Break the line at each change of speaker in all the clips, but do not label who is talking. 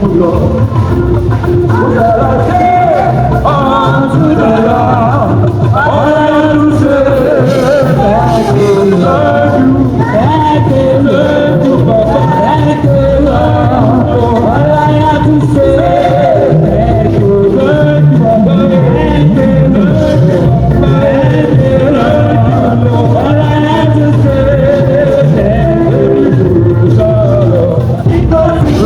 Lord. Say unto the Lord, all I to say, thank you, thank you, thank you, thank you, Papa. Thank you, Lord. All I have to say, thank you, thank you, Papa. Thank you, thank you, thank you, Lord. All I have to say, thank you, Lord. Because you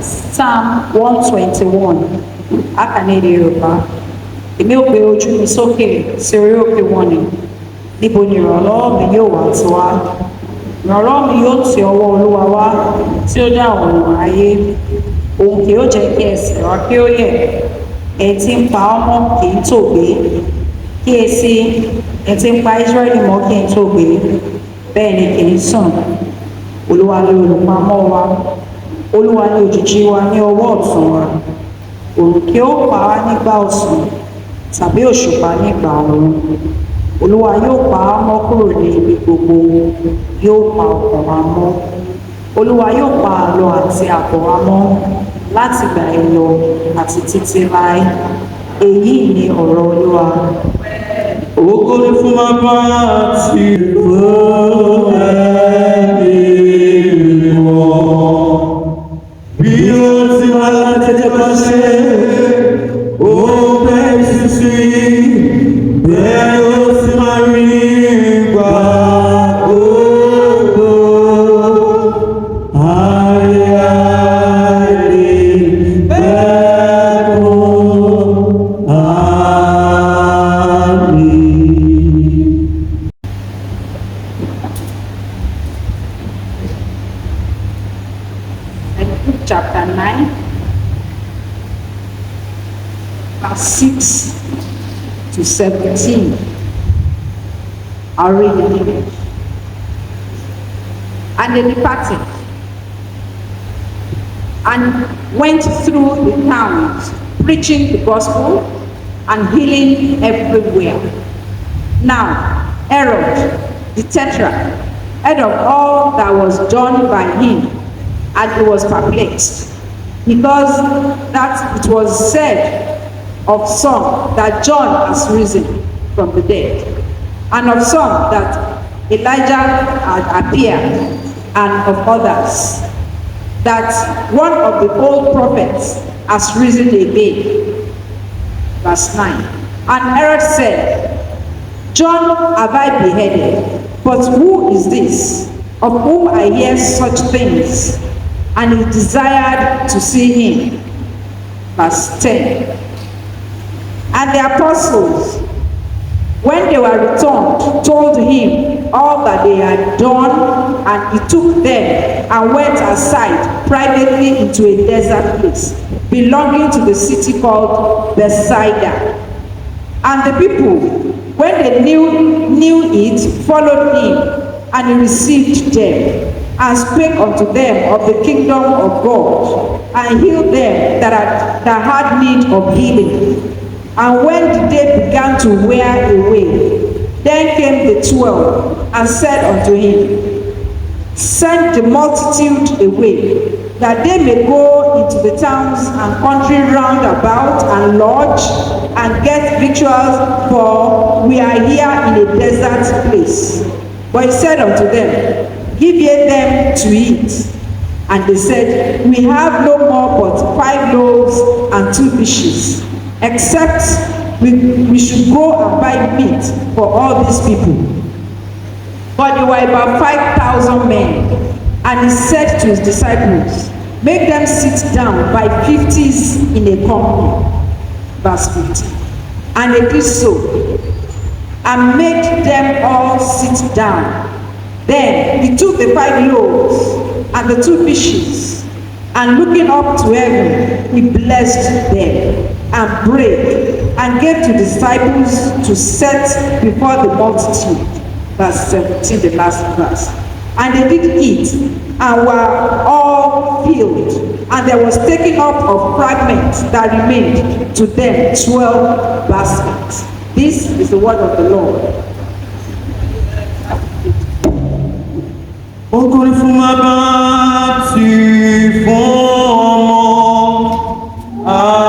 Psalm 121. A kà ní èdè Yorùbá. Èmi ó gbé ojú mi sókè sí orí òkè wọ̀nnì. Níbo ni ìrànlọ́wọ́ mi yóò wá ti wá? Ìrànlọ́wọ́ mi yóò ti ọwọ́ Olúwa wá tí ó dá ọ̀run ayé. Òun kì yóò jẹ́ kí ẹsẹ̀ wa kí ó yẹ̀. Ẹni tí ń pa ọ́ mọ́ kì í tòògbé. Kíyèsí, ẹni tí ń pa Ísírẹ́lì mọ́ kì í tòògbé. Bẹ́ẹ̀ ni kì í sùn. Olúwa ni olùpamọ́ wa. Olúwa ni òjìji wa ní ọwọ́ ọ̀tún wa. Òrùn kì ó pa á nígbà ọ̀sán tàbí òṣùpá nígbà ooru. Olúwa yóò pa á mọ́ kúrò ní ibi gbogbo, yóò pa ọkàn wa mọ́. Olúwa yóò pa àlọ àti àbọ̀ wa mọ́ láti ìgbà yìí lọ àti títí láé. Èyí ni ọ̀rọ̀ Olúwa.
Ògo ni fún Bàbá àti fún Ẹ̀mí Mímọ́. Bí ó ti wà látètèkọ́ṣe, ó bẹ́ẹ̀ nísinsìnyí, bẹ́ẹ̀ ó sì máa rí nígbà gbogbo. Ayé àìnípẹ̀kun. Àmín.
chapter 9, verse 6 to 17. I'll read in English. And they departed and went through the towns, preaching the gospel and healing everywhere. Now, Herod the tetrarch heard of all that was done by him, and he was perplexed, because that it was said of some that John has risen from the dead, and of some that Elijah had appeared, and of others that one of the old prophets has risen again. Verse 9. And Herod said, John have I beheaded, but who is this, of whom I hear such things? And he desired to see him. Verse 10. And the apostles, when they were returned, told him all that they had done, and he took them and went aside privately into a desert place belonging to the city called Bethsaida. And the people, when they knew it, followed him, and he received them, and spake unto them of the kingdom of God, and healed them that had need of healing. And when the day began to wear away, then came the 12 and said unto him, Send the multitude away, that they may go into the towns and country round about, and lodge, and get victuals, for we are here in a desert place. But he said unto them, Give ye them to eat. And they said, We have no more but 5 loaves and 2 fishes, except we should go and buy meat for all these people. But there were about 5,000 men. And he said to his disciples, Make them sit down by 50s in a company. Verse 50. And they did so, and made them all sit down. Then he took the 5 loaves and the 2 fishes, and looking up to heaven, he blessed them, and brake, and gave to disciples to set before the multitude. Verse 17, the last verse. And they did eat, and were all filled, and there was taken up of fragments that remained to them 12 baskets. This is the word of the Lord.
Ògo ni fún Bàbá àti fún Ọmọ àti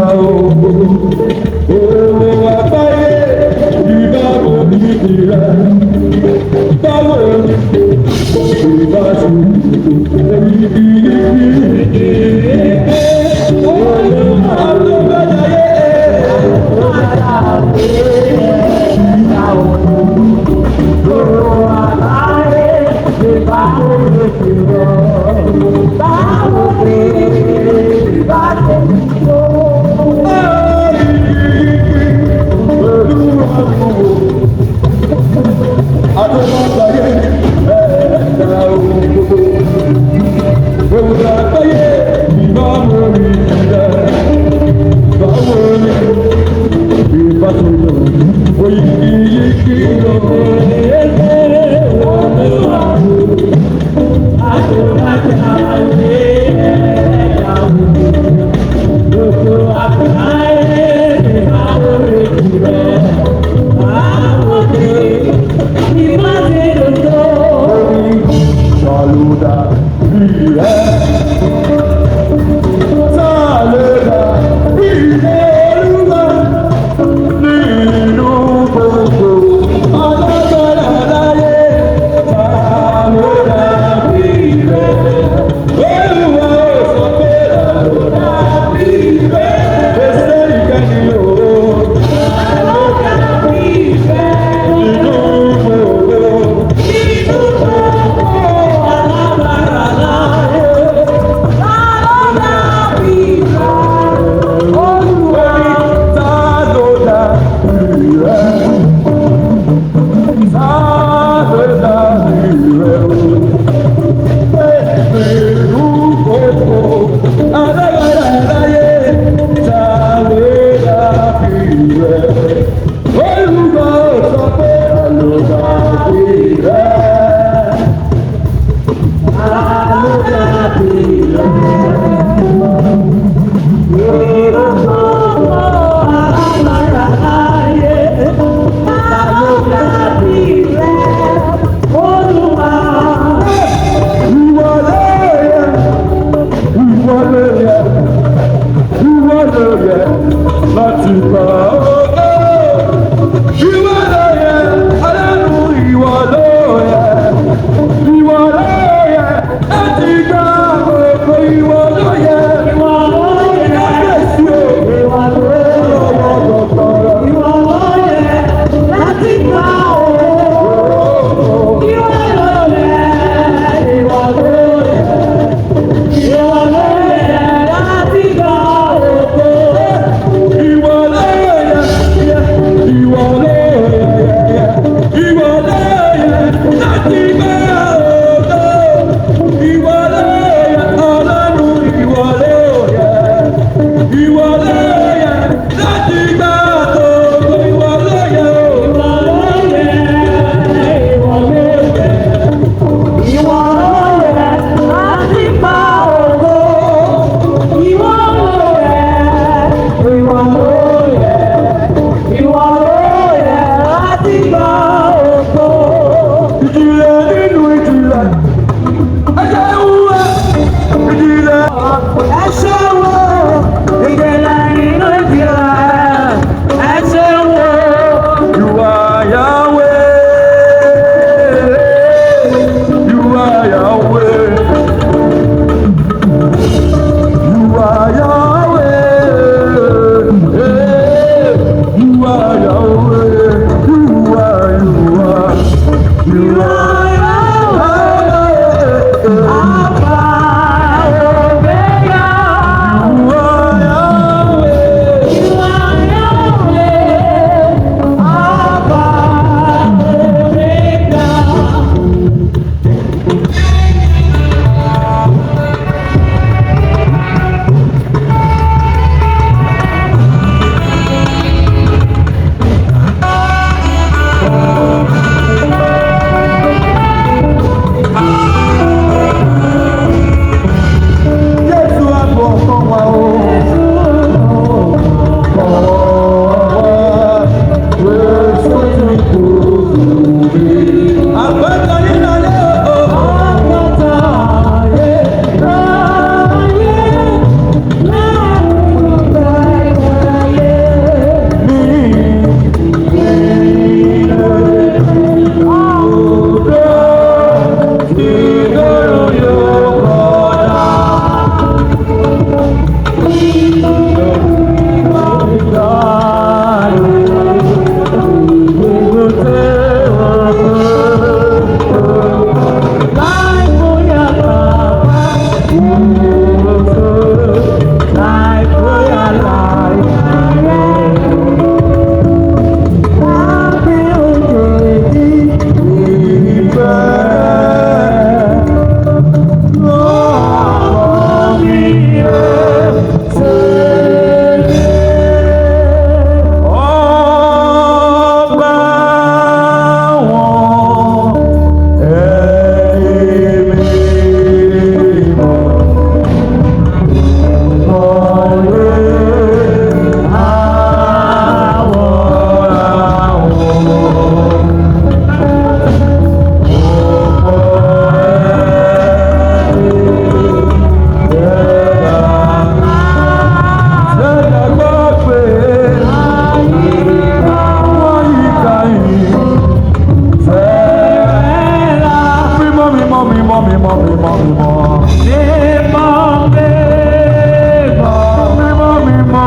Ògbógbò. Owó àgbáyé ìbáwo ní ìrẹ́. Báwo ni ìbá ṣe yíkí yíkí? Olúwa ló bá jayé. Saluda, Saluda, Olúwa nínú gbogbo alágbára láyé. Saluda, Olúwa ó sọ pé saluda, ẹsẹ̀ ìkẹyìn o. Nínú gbogbo. Láti gbà ó. Ìwọ ló yẹ, Ọlọ́run ìwọ ló yẹ. Ìwọ ló yẹ, láti gbà gbogbo ìwọ ló yẹ. Kábíyèsí o, ọlọ́wọ́ gbọ̀gbọ̀rọ̀. Ìwọ ló yẹ.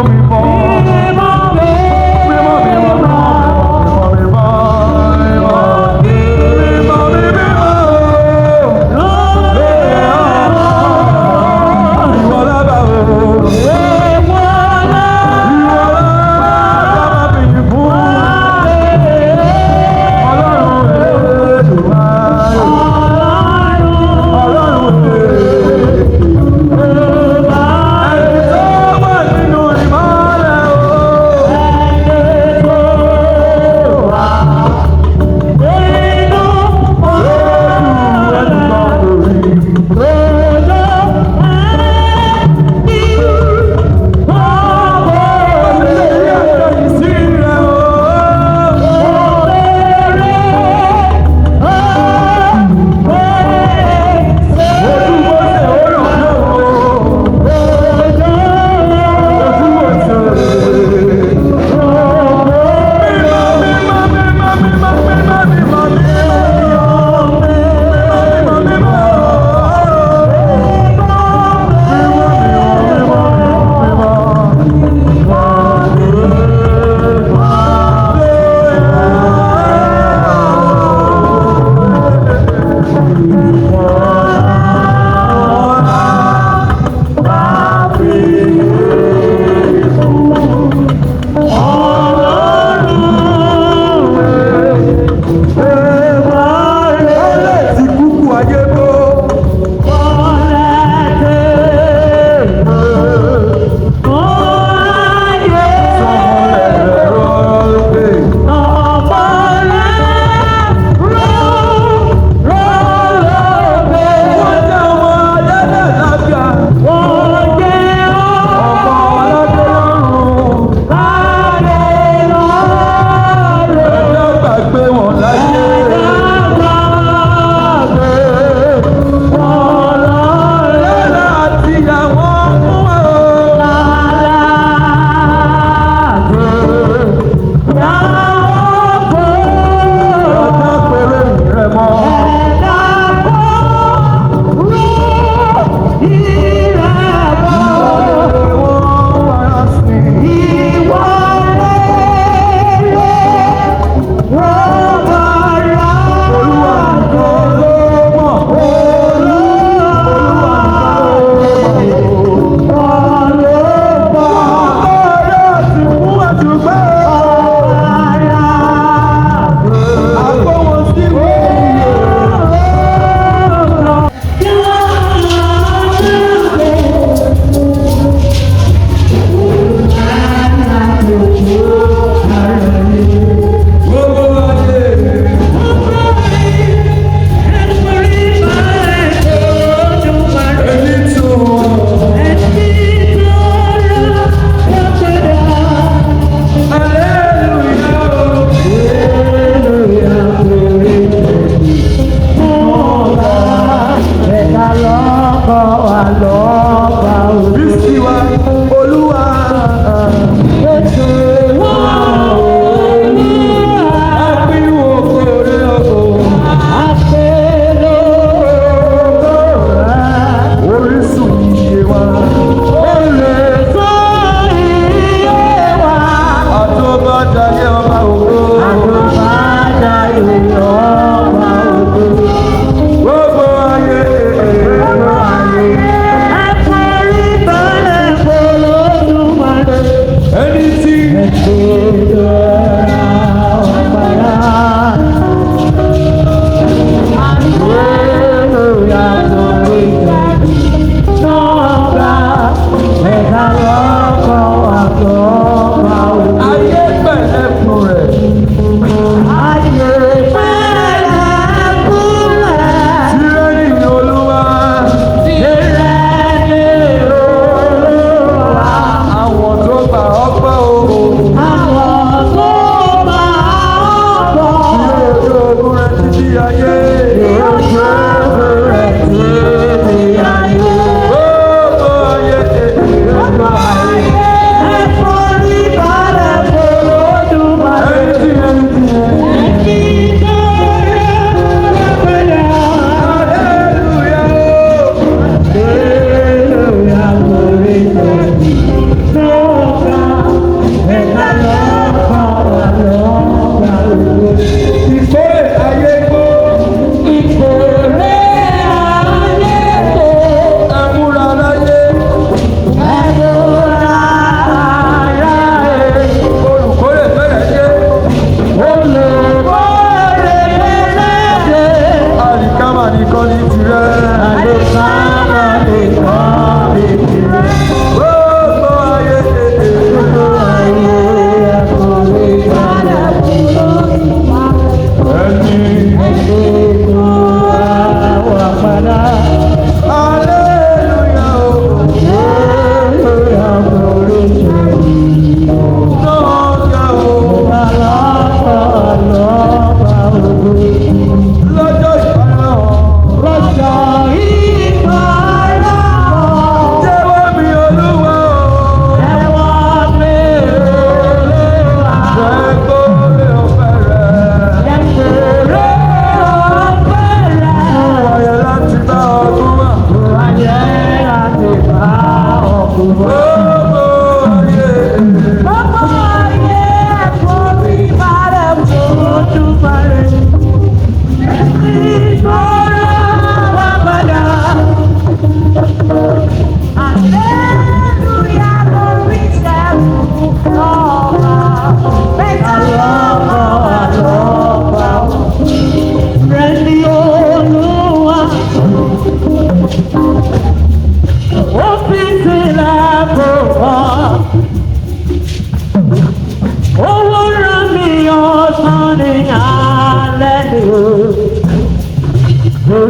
Mímọ́, mímọ́, mímọ́, mímọ́, mímọ́, mímọ́, mímọ́, mímọ́. Ìwọ lábàá o. Ìwọ lábàá fi fún. Ọlọ́run Èdùmàrè. Ọlọ́run Èdùmàrè. Ẹni tó wà nínú ìmọ́lẹ̀.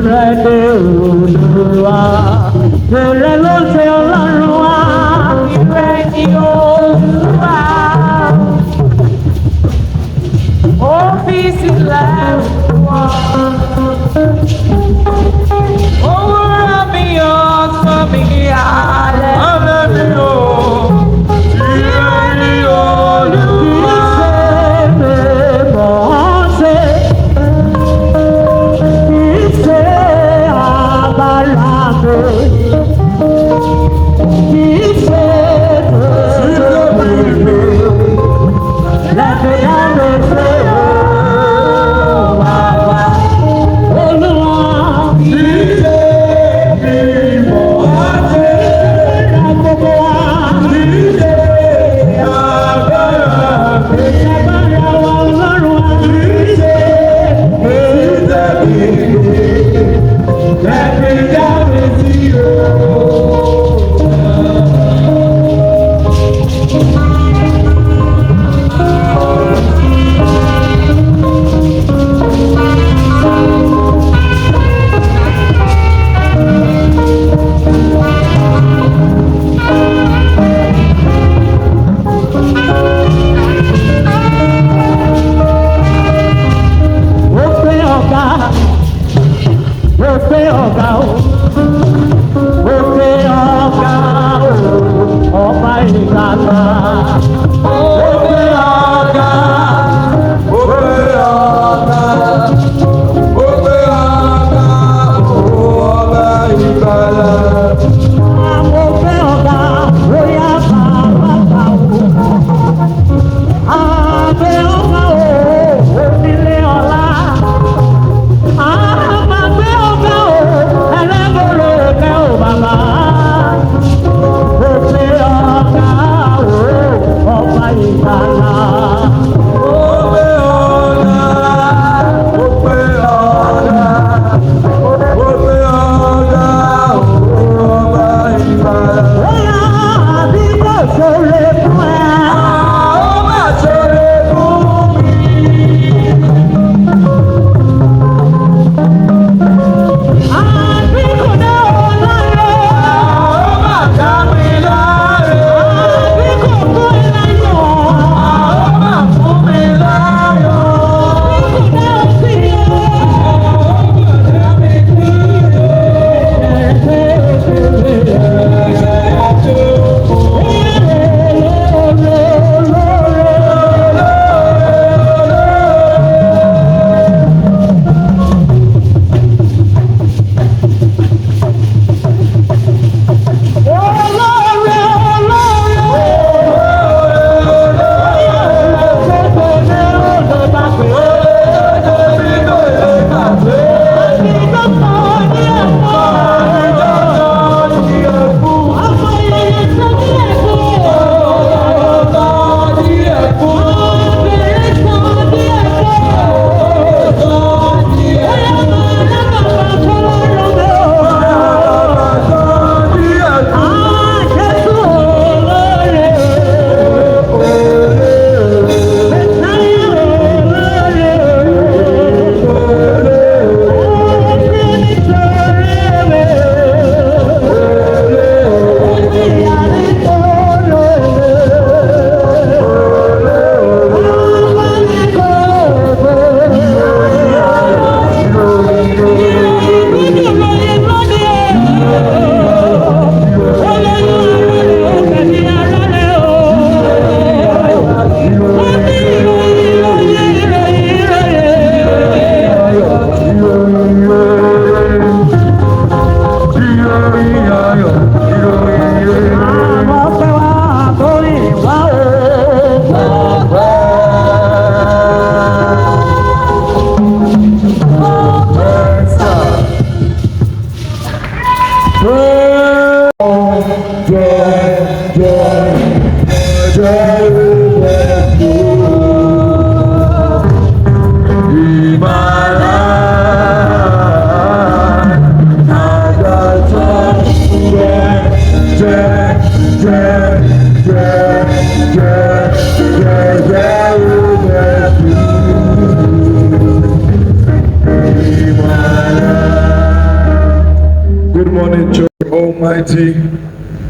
Tìrẹ ni Olúwa, tìrẹ ló ṣe Ọlọ́run wa.
Tìrẹ ni Olúwa. Ó fi sílẹ̀ fún wa. Òwúrọ̀ mi ọ̀sán mi alẹ́.
Alẹ́ mi o, tìrẹ ni Olúwa.
Kì í ṣe mi mọ̀ ọ́n ṣe, kì í ṣe agbára mi, kì í ṣe tètè.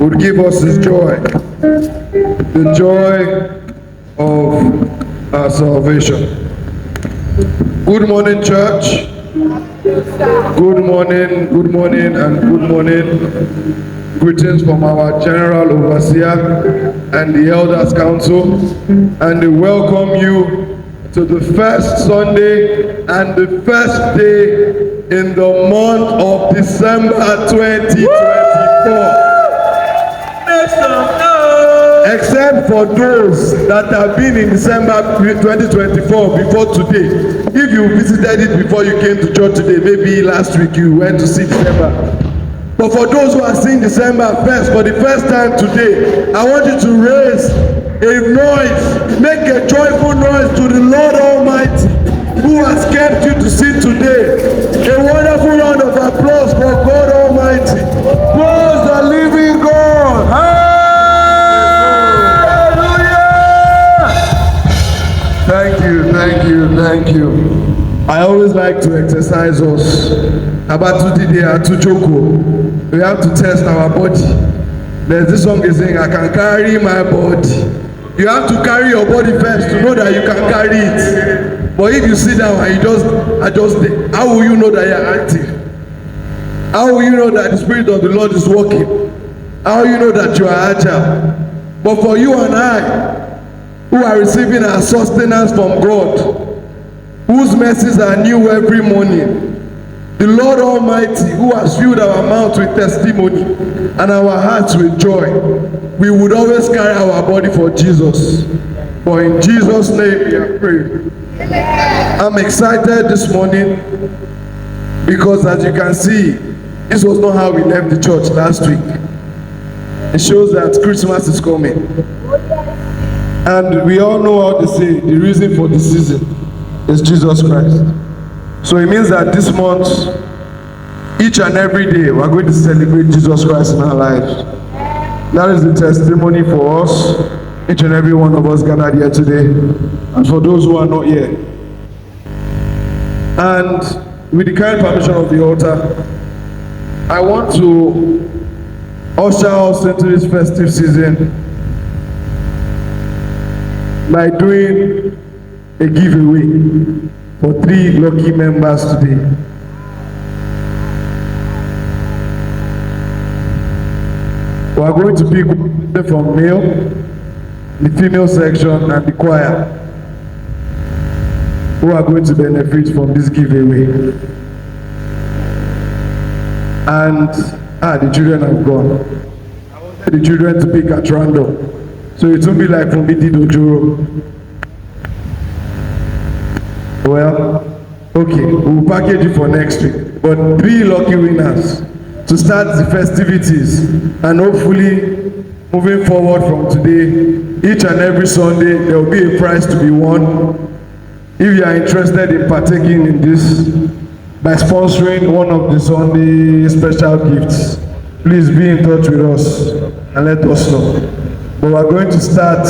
would give us His joy, the joy of our salvation. Good morning, church. Good morning, and good morning. Greetings from our General Overseer and the Elders Council, and they welcome you to the first Sunday and the first day in the month of December 2024. Except for those that have been in December 2024 before today. If you visited it before you came to church today, maybe last week you went to see December. But for those who are seeing December first, for the first time today, I want you to raise a noise, make a joyful noise to the Lord Almighty, who has kept you to see today. A wonderful round of applause for God Almighty. Praise the living God. Hallelujah! Thank you, thank you, thank you. I always like to exercise us. Abatudide Atujoko. We have to test our body. There's this song is saying, I can carry my body. You have to carry your body first to know that you can carry it. But if you sit down and you just adjust it, how will you know that you are active? How will you know that the Spirit of the Lord is working? How will you know that you are agile? But for you and I, who are receiving our sustenance from God, whose mercies are new every morning, the Lord Almighty, who has filled our mouth with testimony and our hearts with joy, we would always carry our body for Jesus. For in Jesus' name we have prayed. I'm excited this morning because, as you can see, this was not how we left the church last week. It shows that Christmas is coming. And we all know how to say the reason for the season is Jesus Christ. So it means that this month, each and every day, we are going to celebrate Jesus Christ in our lives. That is the testimony for us, each and every one of us gathered here today, and for those who are not here. And with the kind permission of the altar, I want to usher us into this festive season by doing a giveaway for 3 lucky members today. We are going to pick from male, the female section, and the choir, who are going to benefit from this giveaway. And the children have gone. I wanted the children to pick at random, so it won't be like Funmi did Ojoro. Well, okay, we'll package it for next week. But 3 lucky winners to start the festivities, and hopefully moving forward from today, each and every Sunday there will be a prize to be won. If you are interested in partaking in this by sponsoring one of the Sunday special gifts, please be in touch with us and let us know. But we are going to start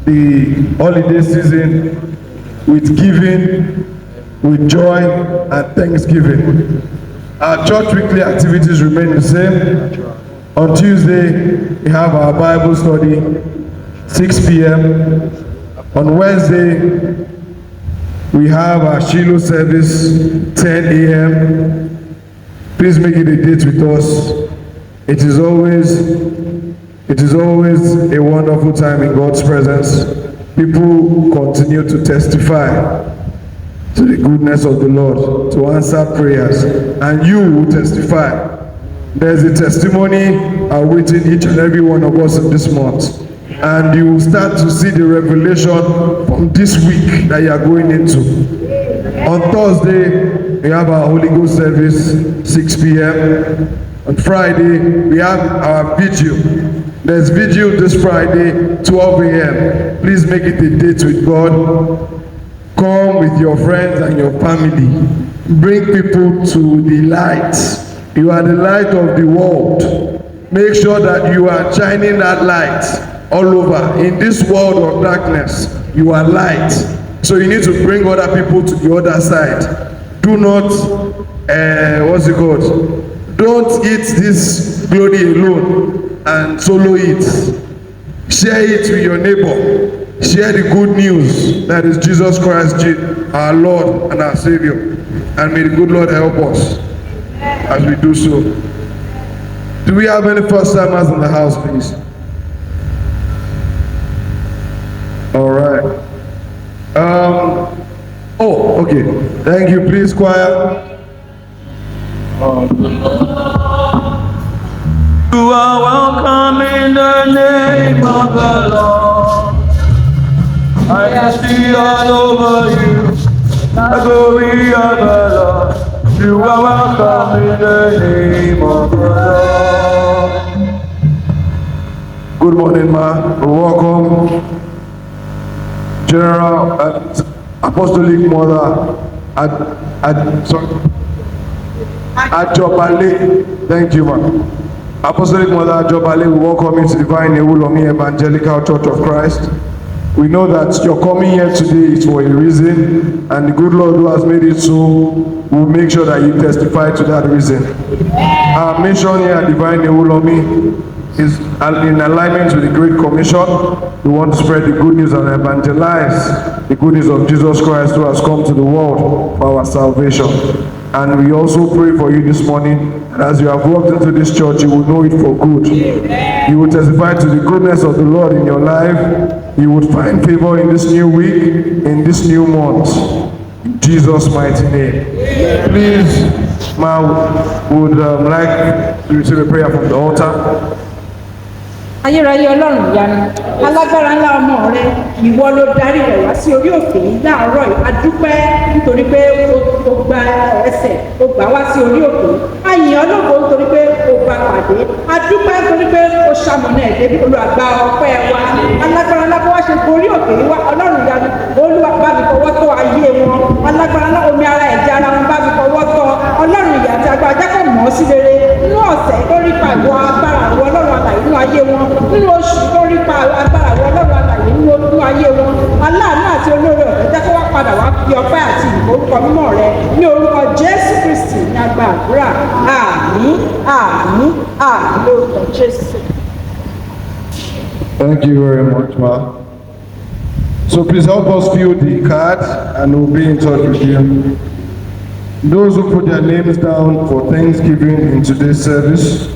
the holiday season with giving, with joy, and thanksgiving. Our church weekly activities remain the same. On Tuesday, we have our Bible study, 6 p.m. On Wednesday, we have our Shiloh service, 10 a.m. Please make it a date with us. It is always a wonderful time in God's presence. People continue to testify to the goodness of the Lord, to answer prayers, and you will testify. There's a testimony awaiting each and every one of us in this month, and you will start to see the revelation from this week that you are going into. On Thursday, we have our Holy Ghost service, 6 p.m. On Friday, we have our vigil. There's vigil this Friday, 12 a.m. Please make it a date with God. Come with your friends and your family. Bring people to the light. You are the light of the world. Make sure that you are shining that light all over. In this world of darkness, you are light. So you need to bring other people to the other side. Do not, what's it called? Don't eat this glory alone.
and solo it. Share it with your neighbor. Share the good news that is Jesus Christ, our Lord and our Savior. And may the good Lord help us as we do so. Do we have any first timers in the house, please? All right. Oh, okay. Thank you. Please, choir.
You are welcome in the name of the Lord. I can see all over you the glory of the Lord. You are welcome in the name of the Lord.
Good morning, ma. Welcome, General Apostolic Mother sorry, Ajobale. Thank you, ma. Apostolic Mother Ajobale, we welcome you to Divine Ewulomi Evangelical Church of Christ. We know that your coming here today is for a reason, and the good Lord who has made it so will make sure that you testify to that reason. Our mission here at Divine Ewulomi is in alignment with the Great Commission. We want to spread the good news and evangelize the good news of Jesus Christ who has come to the world for our salvation. And we also pray for you this morning that as you have walked into this church, you will know it for good. You will testify to the goodness of the Lord in your life. You would find favor in this new week, in this new month. In Jesus' mighty name. Please, ma, would like to receive a prayer from the altar.
Ayérayé Ọlọ́run ìyanu, alágbára ńlá, ọmọ rẹ, ìwọ ló darí rẹ wá sí orí òkè yìí láàárọ̀ yìí. A dúpẹ́ nítorí pé o gba ẹsẹ̀ o gbà wá sí orí òkè yìí. A yìn ọ́ lógo nítorí pé o bá pàdé. A dúpẹ́ nítorí pé o ṣamọ̀nà ẹ̀ débi. Olúwa, gba ọpẹ́ wa. Alágbára ńlá, kó wá ṣe gorí òkè yìí wá, Ọlọ́run ìyanu, Olúwa, bá mi fọwọ́ tọ́ ayé wọn. Alágbára ńlá, omi ara, ẹ̀jẹ̀ ara wọn, bá mi fọwọ́ tọ́. Ọlọ́run ìyà àti agbára, jẹ́ kó mọ̀ ọ́ sí rere nínú ọ̀sẹ̀ tó rí pa ìwọ agbára ìwọ Ọlọ́run alàyè nínú ayé wọn, nínú oṣù tó rí pa agbára ìwọ Ọlọ́run alàyè nínú ayé wọn. Aláàánú àti olóore ọ̀fẹ́, jẹ́ kó wá padà wá fi ọpẹ́ àti ìbò orúkọ mímọ́ rẹ. Ní orúkọ Jésù Kristi ní a gba àdúrà. Àmín, àmín, àmín lórúkọ Jésù.
Thank you very much, ma. So please help us fill the card and we'll be in touch with you. Those who put their names down for Thanksgiving in today's service,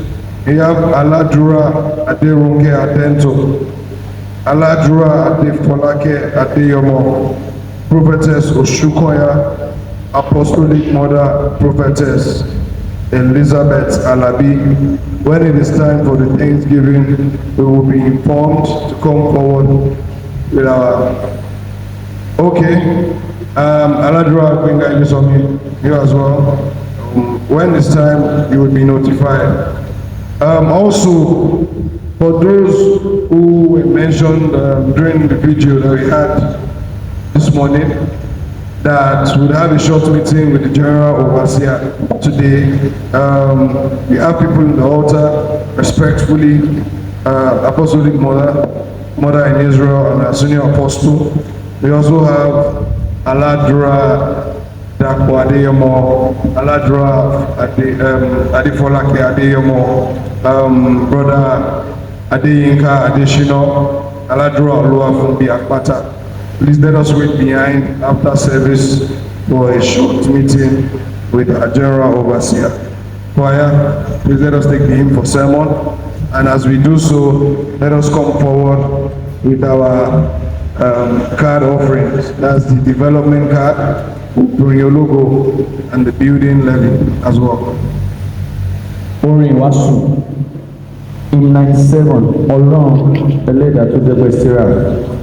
we have Aladura Aderunke Adento, Aladura Adefolake Adeyomo, Prophetess Oshukoya, Apostolic Mother Prophetess Elizabeth Alabi. When it is time for the Thanksgiving, we will be informed to come forward with our. Okay. Aladura Gbenga Ilesanmi, you as well. When it's time, you will be notified. Also, for those who were mentioned during the video that we had this morning, that would have a short meeting with the General Overseer today. We have people in the altar, respectfully, Apostolic Mother, Mother in Israel, and our Senior Apostle. We also have Aladura Dapo Adeyemo, Aladura Adefolake Adeyemo, Brother Adeyinka Adeshino, Aladura Oluwafunbi Akpata. Please let us wait behind after service for a short meeting with our General Overseer. Choir, please let us take the hymn for sermon. And as we do so, let us come forward with our card offerings. That's the development card, your logo, and the building levy as well.
Orin ìwàásù, hymn 97, Ọlọ́run ẹlẹ́dàá tó dẹ́gbẹ́ Sarah.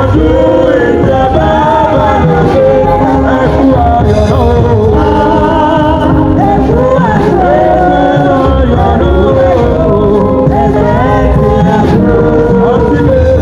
Ọdún ìjẹ bàbá lókè, ẹ kú ayọ̀ náà. Ẹ kú ayọ̀ náà. Àti bẹ́ẹ̀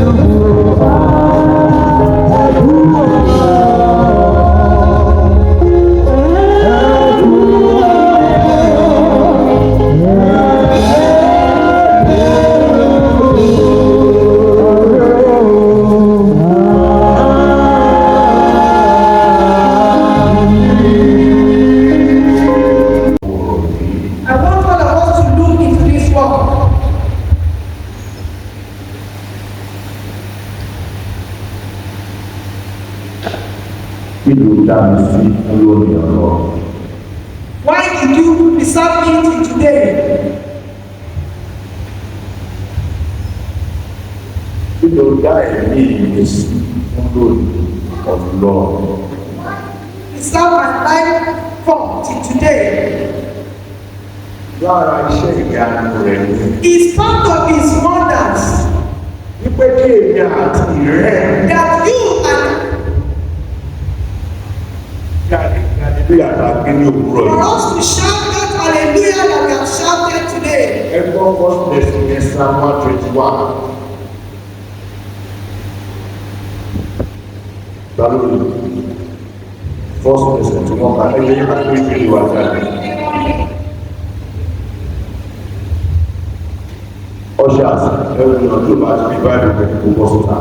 I want all of us to look into this work.
Kí ló dá mi sí fún lónìí ọ̀rọ̀?
Why did you preserve me till today?
Kí ló dá ẹ̀mí mi sí fún lónìí ọ̀rọ̀?
Preserve my life for till today.
Lára iṣẹ́ ìyanu rẹ̀ ni
It's part of his wonders
wípé kí èmi àti ìrẹ́
that you and
jáde jáde bí àtàgbé ní òwúrọ̀
for
yìí.
us to shout that hallelujah that we have shouted today.
Ẹ gbọ́ first lesson ní Psalm 121. Balógun first lesson tí wọ́n kà ẹgbẹ́ yẹn ká gbé ìbéèrè wa jáde. Ushers ẹ wù náà tó bá ti fi báyìí rẹ̀ kó bọ́ síta.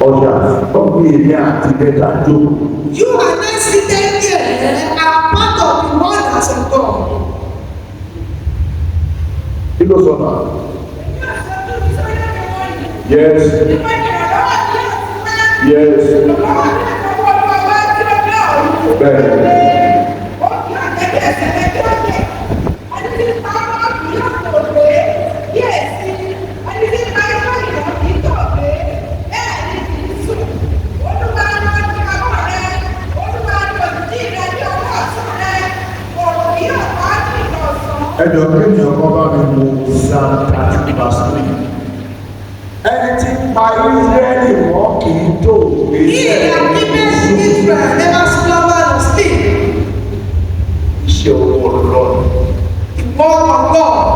Ushers tọ́gbìn èmi àti bẹ́tà jókòó.
You and I seated here are part of the wonders of God.
Kí ló sọ náà? Yes. Yes. Bẹ́ẹ̀ni. Ẹ jọ kí ni ọkọ bá mi wo Psalm 30 verse 3. Ẹni tí ń pa Ísírẹ́lì mọ́ kì í tó òwe
He that keepeth Israel never slumber nor sleep.
Iṣẹ́ owó Ọlọ́run.
The word of God.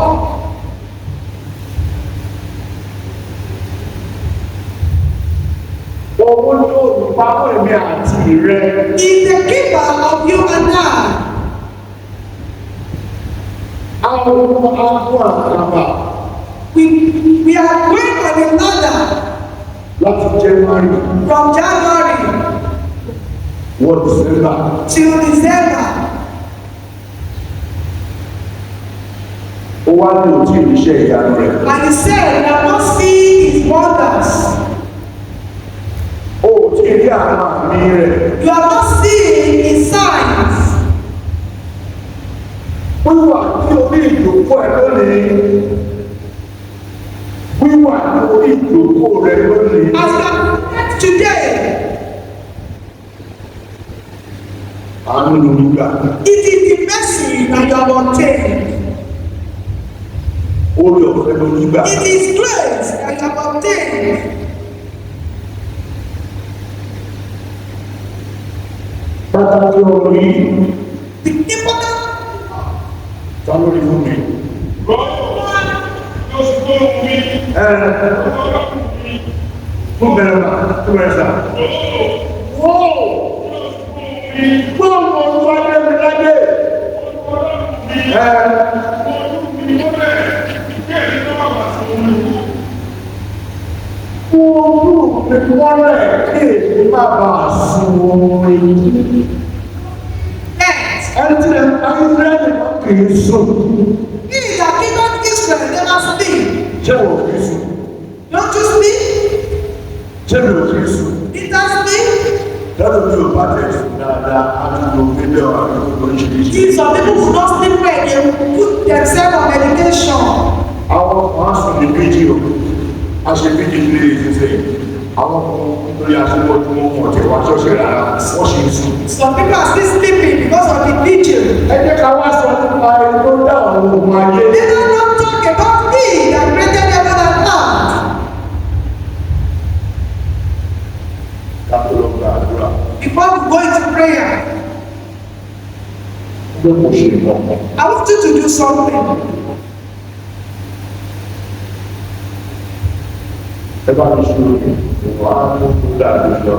Owó ní olùpamọ́ èmi àti rẹ.
Is the keeper of you and I.
Àwọn agbó àkàbà
We are going on a ladder
láti January
from January
wọ December.
till December.
Ó wá ní òtí ìríṣẹ́ ìyanu rẹ̀.
And he said, We have not seen his wonders.
Ó ò tí ì rí àwọn àmì rẹ̀.
You have not seen his signs.
Wíwà ní orí ìjókòó ẹ lónìí. Wíwà ní orí ìjókòó rẹ lónìí.
As you are prepared today,
Àánú ló ń gbà.
it is the mercy that you have obtained.
Orí ọ̀fẹ́ ló ń gbà.
It is grace that you have obtained.
Pàtàkì ọ̀rọ̀ yìí.
The important
Ta ló rí fún mi? Ẹ fún bẹ̀rẹ̀ mà fún bẹ̀rẹ̀ sà. Wọ́ọ̀ gbọ́dọ̀ olúwa dé mi ládé. Ẹ fún ojú mi mọ́lẹ̀ kí èmi má bàa sun oorun ikú.
death.
Ẹni tí ẹ Ísírẹ́lì kì í sùn.
He that keepeth Israel never sleep.
Ṣé wò kì í sùn?
Don't you sleep?
Ṣé mi ò kì í sùn?
Did I sleep?
Lọ́dún tí o bá tẹ̀ sùn dáadáa, á tún lo mílíọ̀nù àti oríṣiríṣi.
If some people could not sleep well, they will put themselves on medication.
Àwọn kan á sùn ní méjì o. A ṣe méjì ní ilé ìṣiṣẹ́. Àwọn kan nítorí aṣíwọ́ tí wọ́n mọ̀ tẹ̀ wá ṣọ́ọ̀ṣì rárá, wọ́n ṣì ń sùn.
Some people are still sleeping because of the vigil.
Ẹ jẹ́ ká wá sọ
Fẹ́ kó ṣe nǹkan.
I want you to do something.
Ẹ bá mi ṣe wà á mú kó dàbí lọ.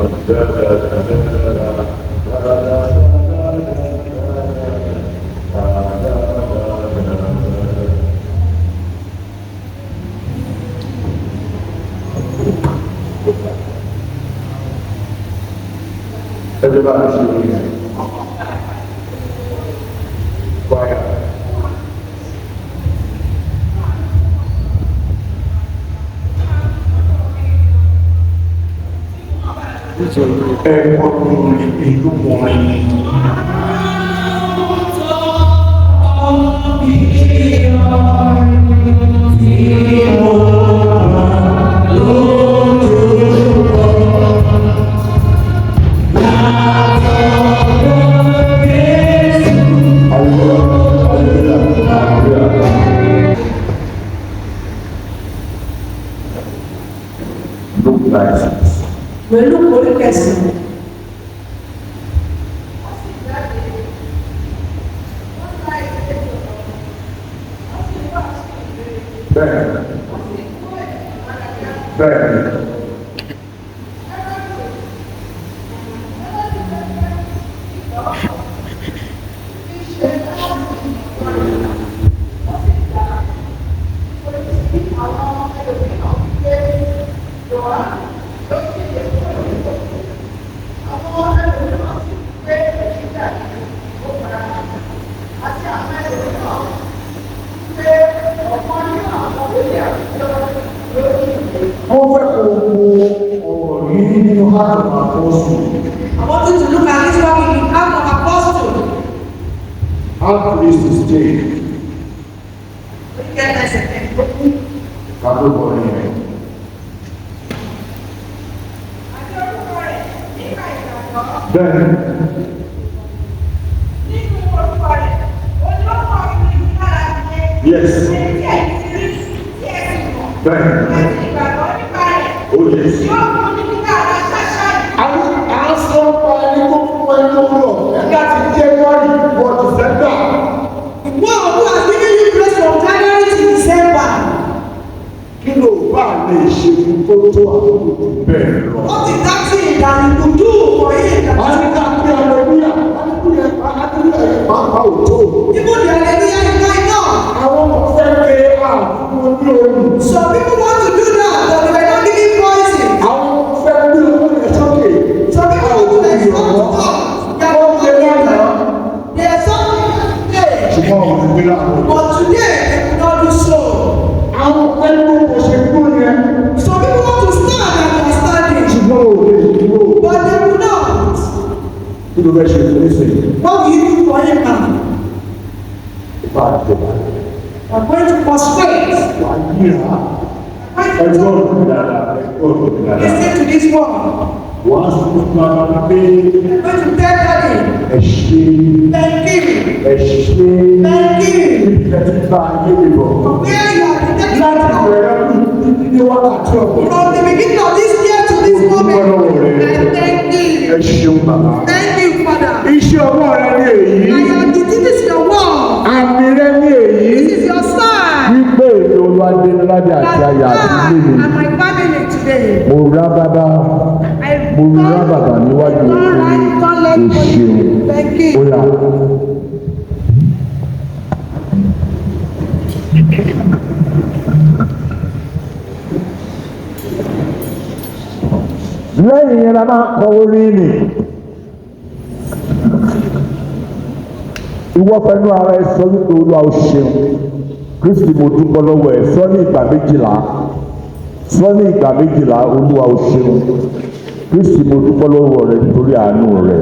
Ẹ bá mi ṣe orin yẹn. Choir. Ẹ̀kọ́ orin ìlú orin. Hallelujah, hallelujah, hallelujah. Look 9:6.
Ìwé Lúùkù orí kẹsàn-án.
Bẹ́ẹ̀ni. Bẹ́ẹ̀ni. Wọ́n fẹ́ kó wo ọ̀rọ̀ yìí nínú Acts of Apostles.
I want you to look at this one in the Act of Apostle.
How 3:16.
Orí kẹta ẹsẹ̀ kẹẹ̀ẹ́dógún.
Ká tó bọ̀ ní ẹ̀.
Àti orúkọ rẹ̀ nípa ìgbàgbọ́.
Bẹ́ẹ̀ni.
Nínú orúkọ rẹ̀, ó ní ó kọ ìlú lára dìde.
Yes.
Ẹni tí ẹ̀yin ti rí, tí ẹ sì mọ̀.
Bẹ́ẹ̀ni.
Àti ìgbàgbọ́ nípa rẹ̀.
Oh yes.
Yóò mú ní kíkà ara ṣáṣá yìí.
Àwọn à ń sọ pa ẹni tó fún ẹ lórí ọ̀fẹ́ láti January wọ December.
One who has given you grace from January to December.
Kí ló bá lè ṣe fún tó tó àkókò jù bẹ́ẹ̀ lọ?
What is that thing that you could do for him?
A ní ká pé hallelujah, hallelujah, hallelujah yẹn pàápàá ò tó.
Even the hallelujah is not enough.
Àwọn kan fẹ́ pé àfún ní ohùn.
Some people want to do that, but they were not given poison.
Àwọn kan fẹ́ gbé owó yẹn sókè.
Some people want to exalt God. They are
Wọ́n
not
ṣe lánàá.
They are something today.
Ṣùgbọ́n òun ti gbé láàbò.
But today, they could not do so.
Àwọn fẹ́ ló kò ṣe dúró yẹn.
Some people want to stand and they are standing,
Ṣùgbọ́n òun lè dúró.
but they could not.
Kí ló fẹ́ ṣe fún nísìnyí?
What will you do for him now?
Ìbá àjọba.
You are going to prostrate.
Wà á yíra.
You are
Ẹgbọ́n
going to
mi dáadáa. Ẹgbọ́n mi dáadáa.
listen to this one.
Wà á sọ fún bàbá pé
You are going to tell daddy,
ẹ ṣe
thank you,
ẹ ṣe
thank you.
níbi tẹ́ ti bá ayé mi bọ̀.
For where you have been taken
Láti
from.
bẹ̀rẹ̀ ọdún títí dé wákàtí ọ̀pọ̀.
From the beginning of this year to this moment, I thank
Ẹ
you.
ṣeun bàbá.
Thank you, Father.
Iṣẹ́ ọwọ́ rẹ ni èyí.
I am this is your word.
Àmì rẹ ni èyí.
This is your sign.
Wípé èmi Olúwadémiládé
That
àti aya àti
I
ilé mi.
and my family today.
Mo rá bàbá
I
mo rá bàbá níwájú
Turn right, turn left,
o ṣeun.
Thank you.
Ó yá. Lẹ́yìn yẹn la máa kọ orin nì. Ìwọ fẹnu ara ẹ sọ wípé Olúwa o ṣeun. Kristi mo dúpẹ́ lọ́wọ́ ẹ sọ ní ìgbà 12. Sọ ní ìgbà 12 Olúwa o ṣeun. Kristi mo dúpẹ́ lọ́wọ́ rẹ nítorí àánú rẹ.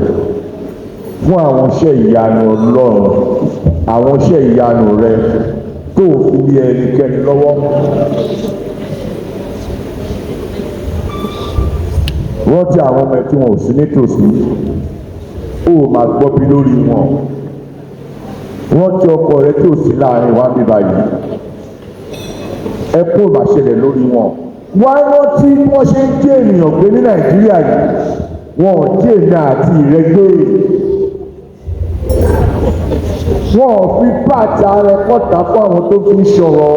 Fún àwọn iṣẹ́ ìyanu Ọlọ́run, àwọn iṣẹ́ ìyanu rẹ tó o fi lé ẹnikẹ́ni lọ́wọ́. Rántí àwọn ọmọ ẹ tí wọn ò sí nítòsí, ó máa gbọ́ bí lórí wọn. Rántí ọkọ rẹ tí ò sí láàrin wa bí báyìí, ẹkún ò máa ṣẹlẹ̀ lórí wọn. Wá rántí bí wọ́n ṣe ń jí ènìyàn gbé ní Nàìjíríà yìí, wọn ò jí èmi àti ìrẹ gbé. Wọn ò fi part ara ẹ kọ́ ta fún àwọn tó fi ń ṣọ̀rọ̀.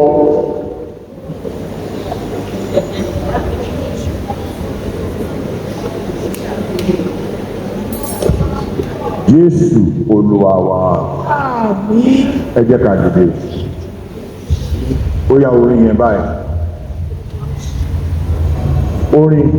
Jésù Olúwa wa.
Àmín.
Ẹ jẹ́ ká dìde. Ó yá, orin yẹn báyìí. Orin.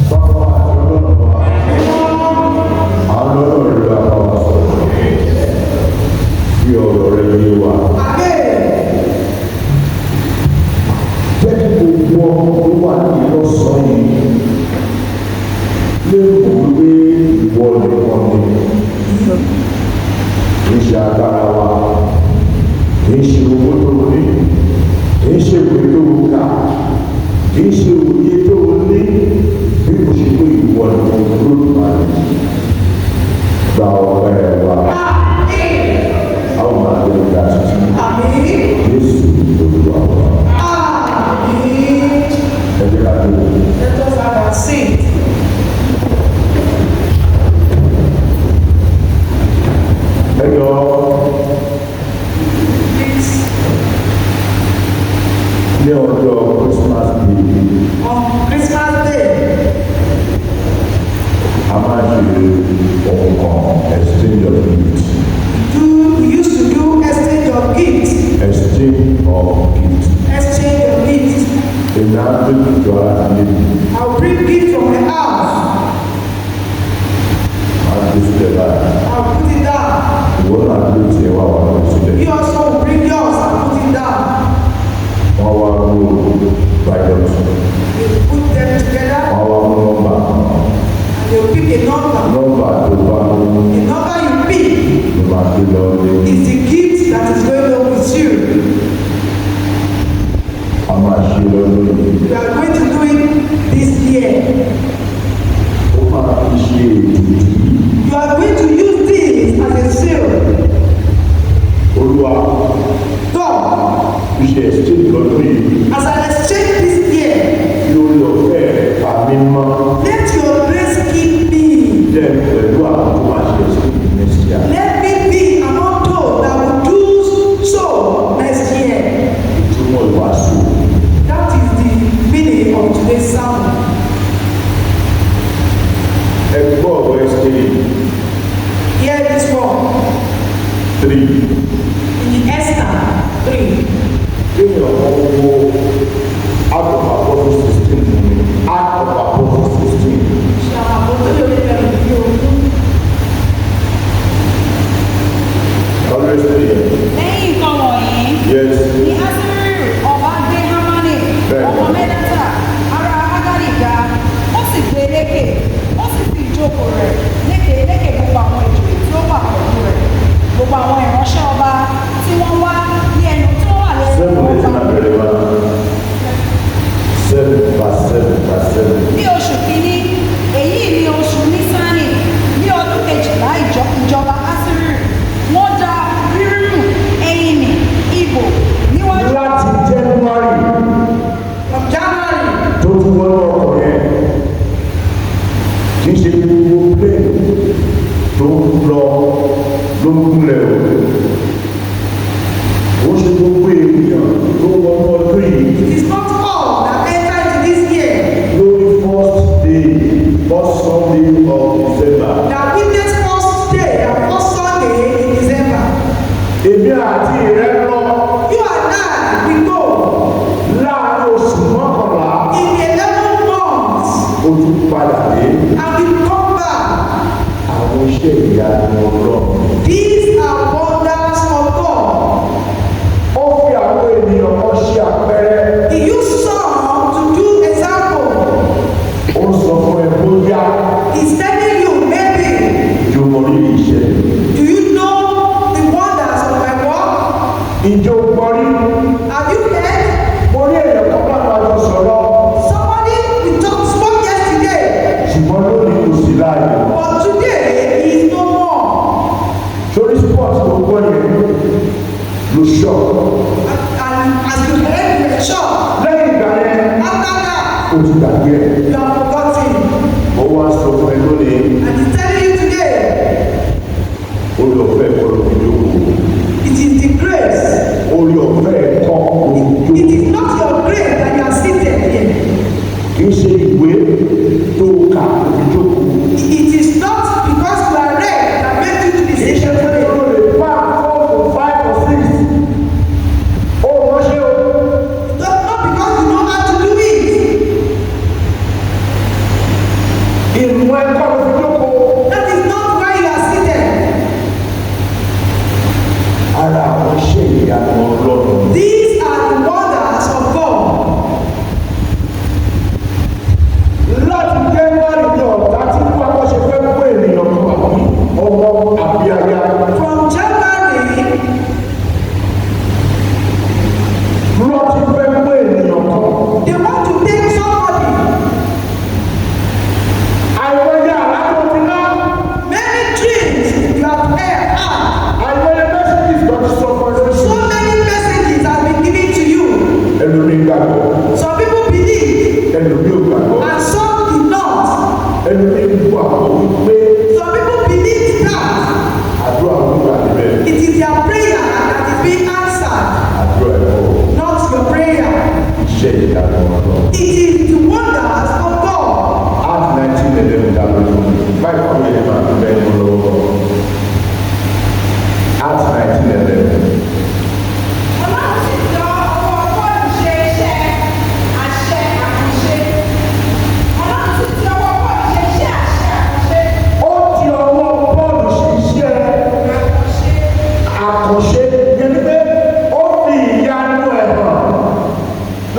Bàbá àti Ọlọ́run wa, àwọn ọlọ́run rẹ̀ bá wa sọ̀rọ̀. Fi ọ̀rọ̀ rẹ̀ yé wa. Jẹ́ kí gbogbo ọmọ tó wà ní lọ́sàn-án yìí lè mọ̀ wípé ìwọ nìkan ni. Kì í ṣe agbára wa, kì í ṣe owó tó o ní, kì í ṣe ìwé tó o kà, kì í ṣe òye tó o ní, bí kò ṣe pé ìwọ nìkan lÓdùmarè. Gba ọpẹ́ wa, a ó máa gbé ìgbà tuntun.
Àmín.
Jésù Olúwa wa.
Àmín.
Ẹ jẹ́ ká dúró.
Let us have our seat.
Ẹ jọ
Please,
ní ọjọ́ Christmas Day,
on Christmas Day,
a máa ṣe ohun kan, exchange of gift.
we used to do exchange of gifts.
Exchange of gift.
Exchange of gifts.
Èmi á gbé gift wá láti ilé mi.
I'll bring gift from the house.
Màá gbé sílẹ̀ báyìí.
I'll put it down.
Ìwọ náà gbé tiẹ̀ wá, wà lọ sílẹ̀.
You also will bring yours and put it down.
Wọ́n wá mú báyọ̀.
You put them together
Wọ́n wá mú nọ́mbà kan.
and they'll pick a number.
Nọ́mbà tó bá mú
The number you pick
ló máa gbé lọ lé.
is the gift that is going on with you.
A máa ṣe lọ́dún yìí.
We are going to do it this year.
Ó máa fi ṣe èdìdì.
You are going to use this as a seal.
Olúwa,
God,
fi ṣe exchange lọ́dún yìí.
as I exchange this year,
Kí oore ọ̀fẹ́ rẹ̀ pa mí mọ́.
let your grace keep me.
Jẹ́ pẹ̀lú àwọn tó máa ṣe exchange next year.
Let me be among those that will do so next year.
Ìtumọ̀ ìwàásù.
That is the meaning of today's sermon.
Ẹ gbọ́ ọ̀rọ̀ exchange
Hear this one
3.
in the Esther 3.
Kéèyàn kan wo Act of Apostles 16 fún mi. Act of Apostles. first Sunday of December.
That witness first day and first Sunday in December.
Èmi àti rẹ lọ
You and I, we go
láàárín oṣù 11.
In 11 months
Ó tún padà dé.
And we come back.
Àwọn iṣẹ́ ìyanu Ọlọ́run.
These are wonders of God.
Ó fi àwọn ènìyàn kan ṣe àpẹẹrẹ.
He used some to do example.
Ó sọ fún ẹ bóyá
He's telling you, maybe,
ìjọ mọ rírì iṣẹ́.
Do you know the wonders of my work?
Ìjọ gbọ́ rí.
Have you heard?
Mo rí èèyàn kan bá máa jọ sọ̀rọ̀.
Somebody we talked spoke yesterday,
Ṣùgbọ́n lónìí kò sí láàyè.
But today he is no more.
Sórí sport tó gbọ́ yẹn ló ṣọ̀.
And as you heard, you were shocked.
Lẹ́yìn ìgbà yẹn,
After that,
ó ti gbàgbé ẹ̀.
You have forgotten.
Ó wá sọ fún ẹ lónìí,
And he's telling you today,
oore ọ̀fẹ́ kọ́ ló fi jókòó.
It is the grace.
Oore ọ̀fẹ́ kọ́ ló fi
It
jókòó.
is not your grace that you are seated here.
Kì í ṣe ìwé tó kà ló fi jókòó.
It is not because you are read that made you to be
Kì í ṣe
seated
pé
today.
o lè pass four to five or six. Ó mọ̀ ṣe o.
Not because you know how to do it.
Ìmọ̀ ẹ̀kọ́ ló fi jókòó.
That is not why you are seated.
Ara àwọn iṣẹ́ ìyanu Ọlọ́run.
These are the wonders of God.
Láti January ní ọ̀tá tí wọ́n bá ṣe fẹ́ mú ènìyàn kan àbí ọmọ àbí aya.
From January,
Lọ́ ti fẹ́ mú ènìyàn kan.
They want to take somebody.
Àìmọye àlá tó ti lá.
Many dreams you have heard.
Àìmọye messages tó ti sọ fún ẹ lóṣù.
So many messages have been given to you.
Ẹlòmíì gbàgbọ́.
Some people believe
Ẹlòmíì ò gbàgbọ́.
And some did not.
Ẹlòmíì gbàgbọ́ wípé
Some people believe that
àdúrà ló gbà níbẹ̀.
It is their prayer that is being answered,
Àdúrà ẹ̀kọ́
not your prayer.
iṣẹ́ ìyanu Ọlọ́run.
It is the wonders of God.
Act 19:11 dàbí báyìí kọ́ yẹn máa ń bẹ́ẹ̀ ní lọ́wọ́. Act 19:11.
Ọlọ́run sì tọ ọwọ́ Pọ́ọ̀lù ṣe iṣẹ́ àṣẹ àkànṣe. Ọlọ́run sì ti ọwọ́ Pọ́ọ̀lù ṣe iṣẹ́ àṣẹ àkànṣe.
Ó ti ọwọ́ Pọ́ọ̀lù ṣiṣẹ́
Àkànṣe.
Àkànṣe yẹn ni pé ó fi ìyanu ẹ̀ hàn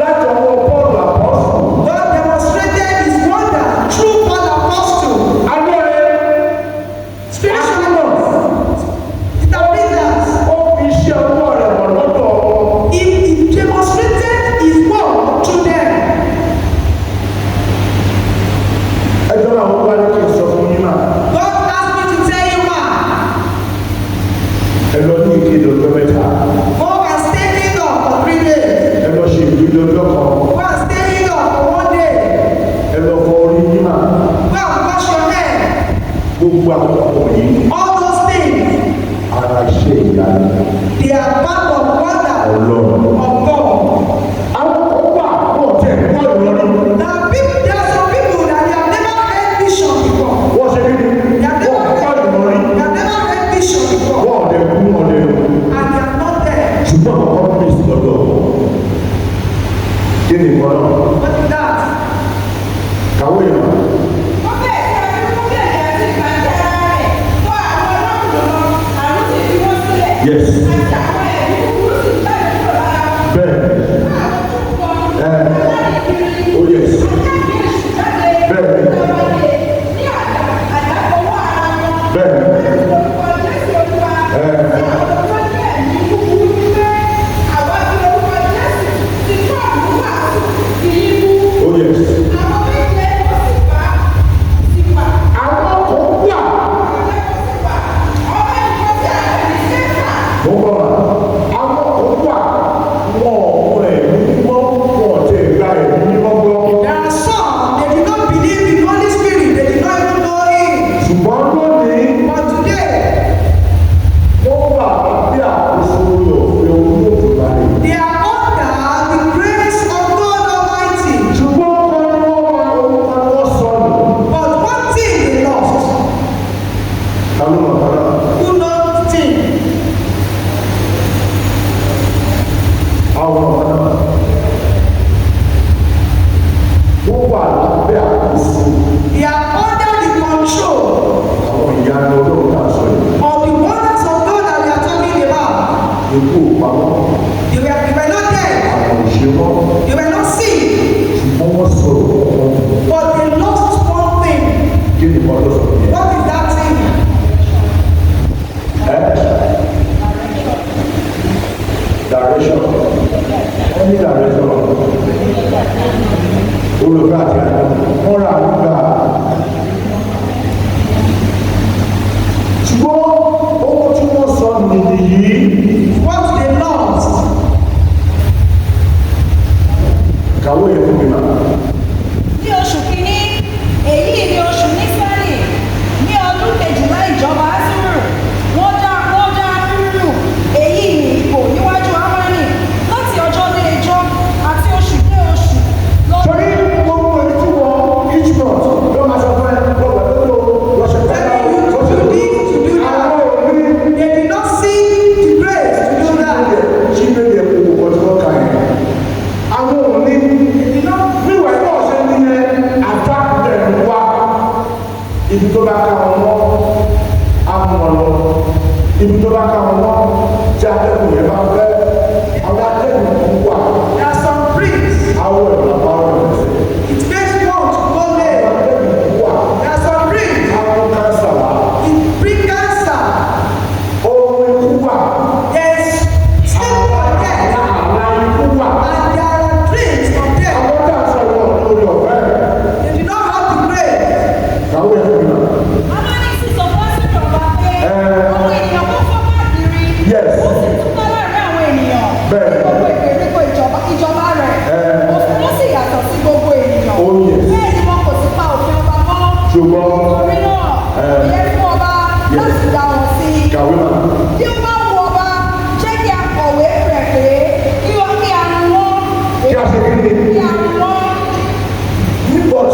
láti ọwọ́ Pọ́ọ̀lù àpọ́sù.
God demonstrated his wonder through Paul Apostle.
Alóore
Spiritually, interpreters.
Ó fi iṣẹ́ ọwọ́ rẹ̀ hàn lọ́dọ̀ wọn.
He demonstrated his work through them.
Ẹjọ́ náà wọ́n bá ní kí n sọ fún yín náà.
God asked me to tell you why.
Ẹ lọ ní ìkéde ọjọ́ 3.
Go and stay indoor for 3 days.
Ẹ lọ ṣe ìkéde ọjọ́ kan.
Go and stay indoor for one day.
Ẹ lọ fọ orí yín náà.
Go and wash your hair.
Gbogbo àwọn ọkọ̀ yìí
All those things,
ara iṣẹ́ ìyanu
they are part of wonder
Ọlọ́run.
Of God.
Àwọn kan wà wọ́n tẹ̀ gbọ́ ìrọ̀lú.
There are some people that they have never heard vision before.
Wọ́n ṣe kí ni?
They have
Wọ́n
never
gbọ́ ìrọ̀lú.
They have never heard vision before.
Wọ́n ọ̀dẹ̀ kú wọn lè rò.
And they are not there.
Ṣùgbọ́n àwọn kan bí lọ́dọ̀. Kí ni ìwọ náà?
What is that?
Kàwé yẹn.
Ó bẹ̀rẹ̀ sí ẹbí fún bẹ̀rẹ̀ àti ìbàjẹ́ ara rẹ̀ fún àwọn ọlọ́run lọ, àrùn sì fi wọ́n sílẹ̀.
Yes.
Àti àwọn ẹ̀mí búburú sì jáde kúrò lára wọn.
Bẹ́ẹ̀.
Fún àwọn tó kọ,
Ẹ.
aláìkiri.
Oh yes.
Àti ẹ̀mí èṣù jáde.
Bẹ́ẹ̀.
Lọ́wọ́lé ní àdàkọwọ́ ara wọn.
Bẹ́ẹ̀.
Àti orúkọ Jésù Olúwa.
Ẹ.
Sí àwọn tó ní ẹ̀mí búburú wípé àwa fi orúkọ Jésù ti Pọ́ọ̀lù wàásù fi yín mú.
Oh yes.
Àwọn méje ó sì wá sí wà.
Àwọn kan wà.
Ọmọ ìkan tí a pè ní Séfà.
Mo
Ibi tó bá ká wọn mọ́, á mú wọn lọ. Ibi tó bá ká wọn mọ́, tí atẹ́gùn yẹn bá fẹ́, àwọn atẹ́gùn kan wà,
There are some breeze.
awọ ẹ̀ bàbá rẹ̀ lẹ́sẹ̀.
It makes one to go late.
Àwọn atẹ́gùn kan wà,
There are some breeze.
á mú cancer wá.
It bring cancer.
Oorun ikú wà,
There is sleep for death.
àlá ikú wà.
And there are dreams of death.
Àwọn tá a sọ wọn lórí ọ̀fẹ́.
They do not have the grace.
Kàwé ẹ̀ fún mi náà.
Amani sì sọ fún Ásírì ọba pé àwọn ènìyàn kún fún káàkiri.
Yes.
Ó sì túká láàrin àwọn ènìyàn.
Bẹ́ẹ̀.
Ní gbogbo ìgbèríko ìjọba rẹ̀. Òfin wọn sì yàtọ̀ sí gbogbo ènìyàn.
Oh, yes.
Bẹ́ẹ̀ ni wọn kò sì pa òfin ọba mọ́.
Ṣùgbọ́n
Nítorí náà, kò yẹ fún ọba
Yes.
láti dá wọn sí.
Kàwé náà.
Bí ó bá wu ọba, jẹ́ kí a kọ̀wé rẹ̀ pé kí wọ́n kí a run wọ́n.
Kí a ṣe kí ni?
Kí a run wọ́n.
But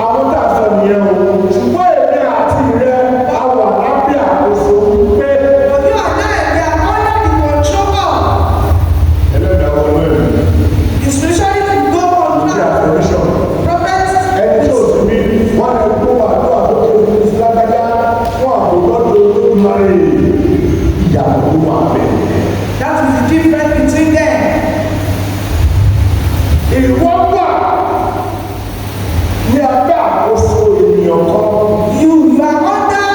àwọn tá a sọ nìyẹn o, ṣùgbọ́n èmi àti rẹ a wà lábẹ́ àkóso pé
But you and I, we are under the control of
ẹlẹ́dàá wọnú ẹ̀mí
the spirituality go on
ní
now.
àfẹ́rẹ́sọ̀n.
Prophets,
Ẹni tí ò sí bí wọ́n lè kó wà tó àtúntò ní lágbájá fún àbúrò Olódùmarè ìyàwó tó wà bẹ́ẹ̀.
that is the difference between them.
Ìwọ wà ní abẹ́ àkóso ènìyàn kan.
You are under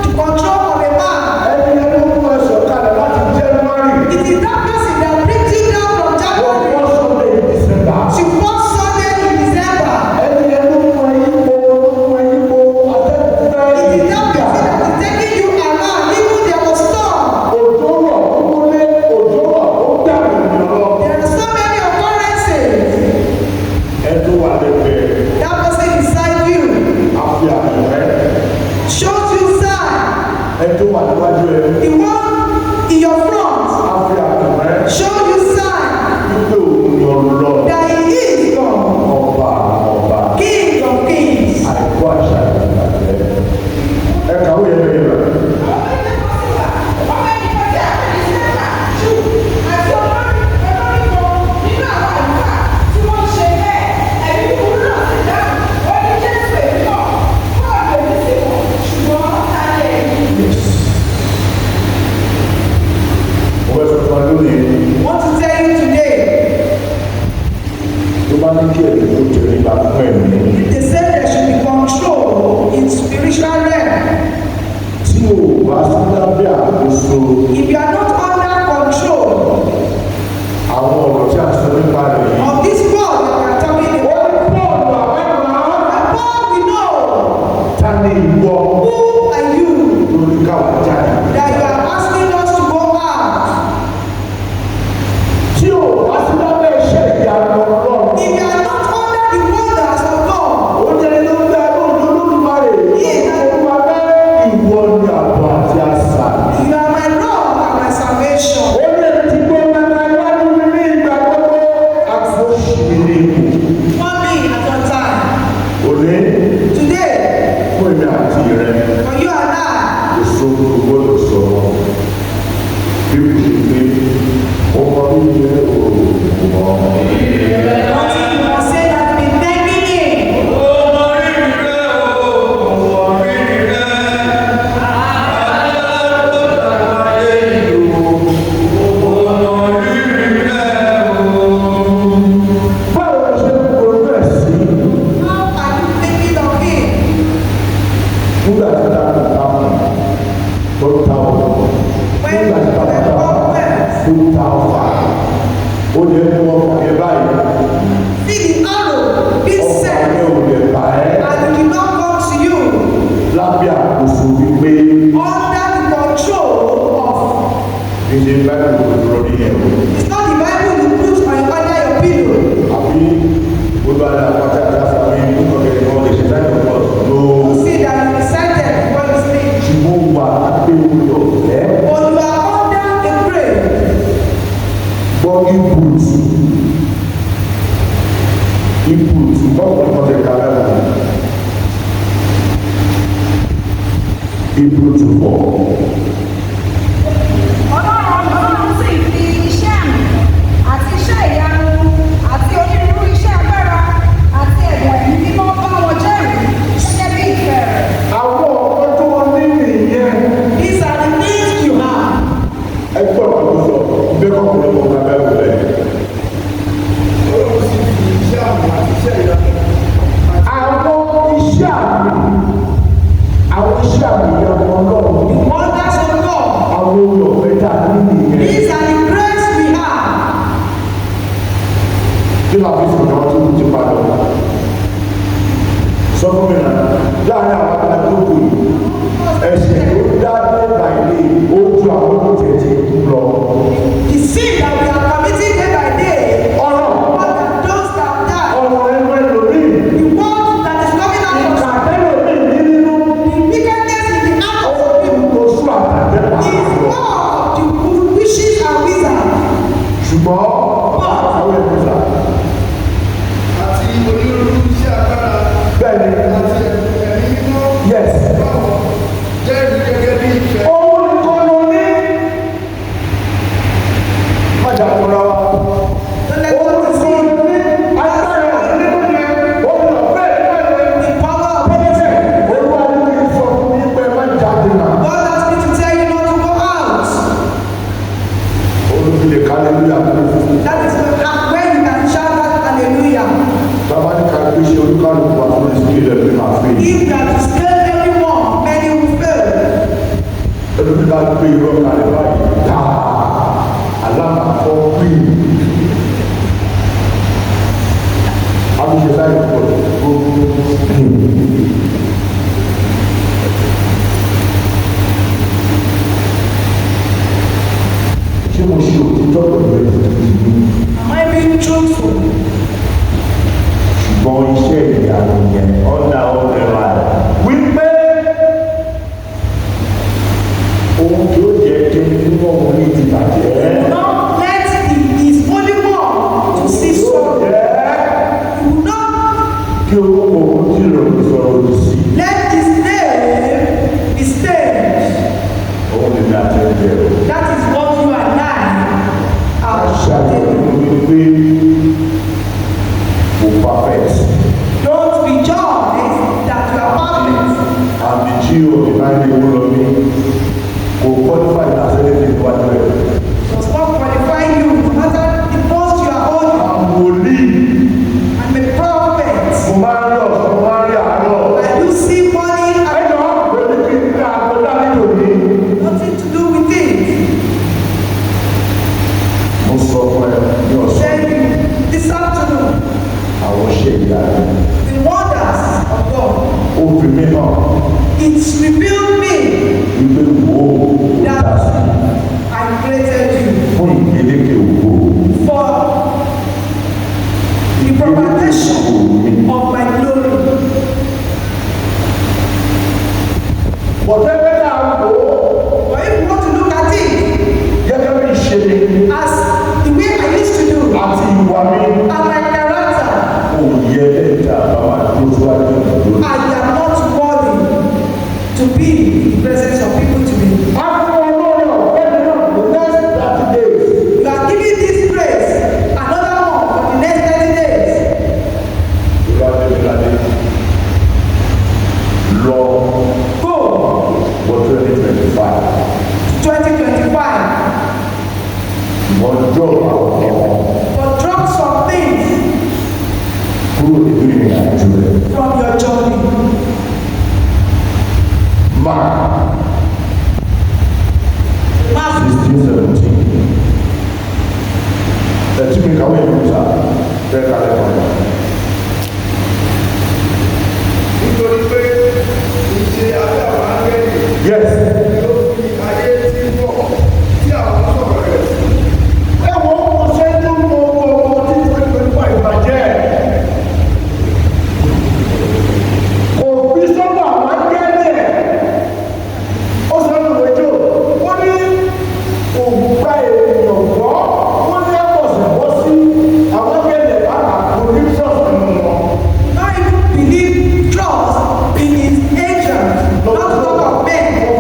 the control of a man.
Ẹni ẹni ó mú ẹsẹ̀ kalẹ̀ láti January
It is that person that brings you down from
wọ́n
January
wọ́n Sunday in December.
to first Sunday in December.
Ẹni ẹni ó mú ẹyí po ó mú ẹyí po atẹ́gùn
It
fẹ́
is that person that is taking you around even there was storm.
Òjò rọ̀ ó wọlé, òjò rọ̀ ó dàbí ènìyàn lọ.
There are so many occurrences.
Ẹ tó wà lẹ́gbẹ̀ẹ́
That person inside you
àfi àpẹẹrẹ.
shows you sign.
Ẹ tó wà níwájú ẹ
The one in your front
àfi àpẹẹrẹ
shows you sign
wípé òun ni Ọlọ́run
that he is God,
ọba ọba
King of kings.
àìkú àṣà ìgbàgbẹ́. Ẹ kàwé yẹn lóye rẹ̀.
Àwọn méjì kan sì wà, ọmọ ẹnìkan tí a pè ní Sẹ́fà, Júù, àti olórí olórí kan nínú àwọn àlùfáà tí wọ́n ń ṣe bẹ́ẹ̀. Ẹ̀mí búburú náà sì dáhùn, ó ní Jésù èmi mọ̀, Pọ́ọ̀lù èmi sì mọ̀, ṣùgbọ́n ta ni ẹ̀yin?
Mo fẹ́ sọ fún wa lónìí
I want to tell you today,
tó bá ní kí ẹ̀mí kó tẹríba fún ẹ̀mí.
they say there should be control in spiritual realm.
Tí o bá sí lábẹ́ àkóso
If you are not under control
àwọn ọ̀rọ̀ tí a sọ nípa rẹ̀ yìí.
of this world that we are talking
Ó
about,
ní Pọ́ọ̀lù àwọn
and Paul we know,
ta ni ìwọ
who are you
lórí káwa jáde.
that you are asking us to go out?
Tí o bá sí lábẹ́ iṣẹ́ ìyanu Ọlọ́run.
If you are not under the wonders of God,
Ó jẹ́ ẹni tó ń gbé agbóhùn Olódùmarè. Olúwa bẹ́ẹ̀ ìwọ ni àbọ̀ àti àṣà.
you are my rock and my salvation.
Ó ní èmi ti gbọ́ mẹ́ta iwájú mi ní ìgbà gbogbo. Àfọ̀ṣì mi ní ipò.
One me at one time.
Òní
Today,
fún èmi àti rẹ.
for you and I,
Kò sóhun tó gbọ́dọ̀ sọ mọ́. Bí kò ṣe pé ó mọ rírì rẹ o, kò mọ.
nothing you must say that be thanking him.
Ó mọ rírì rẹ o, mo mọ rírì rẹ. Alágbára ìlú, mo mọ rírì rẹ o.
Báwo ló ṣe ń ronú ẹ̀ sí
How are you thinking of him?
nígbà tí ta kò ta kù tó ń ta ọ̀rọ̀? Nígbà tí ta kò ta kù tó ń ta ọ̀fà. Ó lè mú ọkọ̀ yẹn báyìí.
See the arrow being
Ọkọ̀
sent
yẹn ò lè bà ẹ́
and it did not come to you
lábẹ́ àkóso wípé
under the control of.
kì í ṣe báyìí kò dúró ní ẹ̀rọ.
It's not the Bible you put on under your pillow.
Àbí gbogbo àdá àpáta àti àfàmì nǹkan kẹ̀kẹ́ kan lè ṣe táyà pọ̀ ló
You see that you recited before you sleep.
ṣùgbọ́n wà lábẹ́ orí ọ̀fẹ́.
But you are under the grave.
Gbọ́ input input bọ́ọ̀lù kan tẹ̀ ká lẹ́nu. Input for
Ọlọ́run sì fi iṣẹ́ àmì àti iṣẹ́ ìyanu àti onírúurú iṣẹ́ agbára àti ẹ̀bùn ẹ̀mí mímọ́ bá wọn jẹ́rìí gẹ́gẹ́ bí ìfẹ́ rẹ̀.
Àwọn
Láàárín àwọn adájókòó yìí, ẹ̀ṣẹ̀ tó dá day by day ó ju àwọn tó tẹ̀tẹ̀ kú lọ.
The sin that we are committing day by day,
Ọ̀rọ̀
more than those that die.
ọ̀rọ̀ ẹnu ẹlòmíì,
The word that is coming out
ìkà
of
tẹ́lòmíì ní nínú
the wickedness in the heart of
ó
some people
tó sún àtàjẹ́
is
pàápàá.
more of the witches and wizards.
Ṣùgbọ́n àwọn ẹ̀kọ́ sà.
Àti onírúurú iṣẹ́ agbára
Bẹ́ẹ̀ni,
àti ẹ̀mí mímọ́
yes.
báwọn jẹ́rìí gẹ́gẹ́ bí ìfẹ́.
Òun nìkan ló ní. Má jà kúra wa.
Don't let
Òun
us
nìkan
see
ló ní. Agbára nínú yẹn, òun lọ bẹ́ẹ̀ bẹ́ẹ̀
the power of
Bẹ́ẹ̀ Olúwa ní kí n sọ fún yín pé má jáde mà.
God asked me to tell you not to go out.
Olùfilè kálẹ́lúyà fún mi.
That is when you can shout out hallelujah.
Bàbá ní ká gbé ṣe olúkálùkù wa fún ìsìnkú rẹ̀ bí màá fi.
If you are to scale everyone, many will fail.
Ẹlòmí bá gbé irọ́ kalẹ̀ báyìí dáa. Alámàfọ́ pín. Àbíṣe láì pọ̀ gbogbo. Ṣé mo ṣe òtítọ́ pẹ̀lú ẹ̀sìn mi?
Am I being truthful?
Ṣùgbọ́n iṣẹ́ ìyanu yẹn
Ọ̀nà ọ̀rẹ́wà.
wípé ohun tí ó jẹ́ kí nínú ọ̀hún ní ti bàjẹ́.
Not let his only one to see sorrow.
Jẹ́
He will not
kí orúkọ òun tí ìròyìn sọ̀rọ̀ òdì sí.
let his name be stained.
Òun lè ní àtẹ̀jẹ́ o.
That is what you and I are
Aṣáájú
doing.
mi pé kò perfect.
Don't rejoice that you are perfect.
Àmì tí o ti máa ń lé owó lọ ní kò qualify as anything níwájú ẹ̀.
Does not qualify you no matter the post you are holding.
Wòlíì
I'm a prophet.
mo máa ń rí ọ̀sán, mo máa ń rí àárọ̀.
I do see money and
Ẹjọ́ pẹ̀lú kí n ká àkọjá nítorí.
nothing to do with it.
Mo sọ fún ẹ ní ọ̀sán
Tell you this afternoon,
àwọn iṣẹ́ ìyanu.
the wonders of God.
Ó fi mí hàn
It's revealed me
wípé wo ó dá
that
sí
I created you
fún ìgbélékè ògo.
for the propagation of my glory.
Bọ̀dẹ́gbẹ́ náà wò ó
But if you want to look at it
gẹ́gẹ́ bí ìṣe mi
as the way I used to do
àti ìwà mi
and my character,
kò yẹ lẹ́yìn tí a bá máa dúró síwájú ìdúró.
I am not worthy to be in the presence of people today.
A fún ọlọ́run ọ̀fẹ́ náà the next 30 days.
You are giving this grace another one for the next 30 days.
Ìlànà lọ
Go
wọ 2025.
2025.
Wọ́n jọ àwọn ọmọ
But drop some things
kúrò nínú ìrìn àjò rẹ̀.
from your journey.
Mark
Mark
16:17. Ẹtí mi kàwé ìlú sá bẹ́ẹ̀ kálẹ̀ kan.
Nítorí pé ìṣe abẹ́ àwọn áńgẹ́lì
Yes.
ni ó fi ayé tí ń bọ̀ tí àwọn sọ̀rọ̀ rẹ̀ sí.
Ẹ wo kò sẹ́ni tó mọ ọmọ tí 2025 bàjẹ́. Kò fi sọ́dọ̀ àwọn áńgẹ́lì ẹ̀. Ó sọ ní ìwé jò, ó ní kò gba èèyàn gbọ́, ó ní ẹ̀kọ́sẹ̀ bọ́ sí àwọn áńgẹ́lì ẹ̀ pàápàá kò ní trust nínú wọn.
Not even believe, trust in his angels, not to talk of men.
Four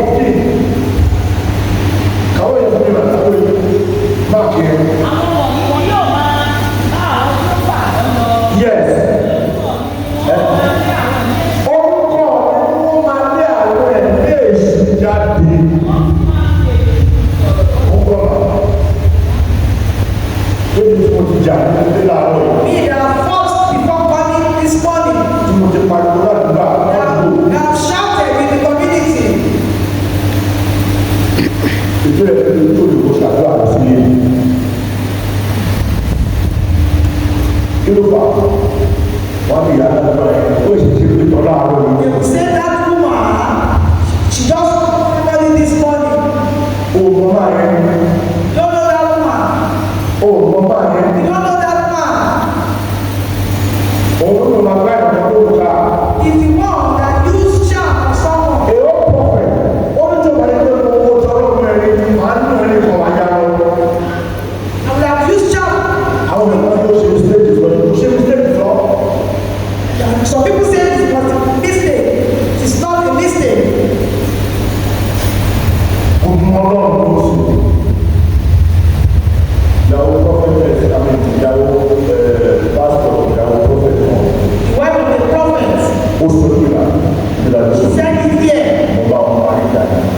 Nígbà
She
tó
said it here.
mo bá wọn parí ìjà yìí.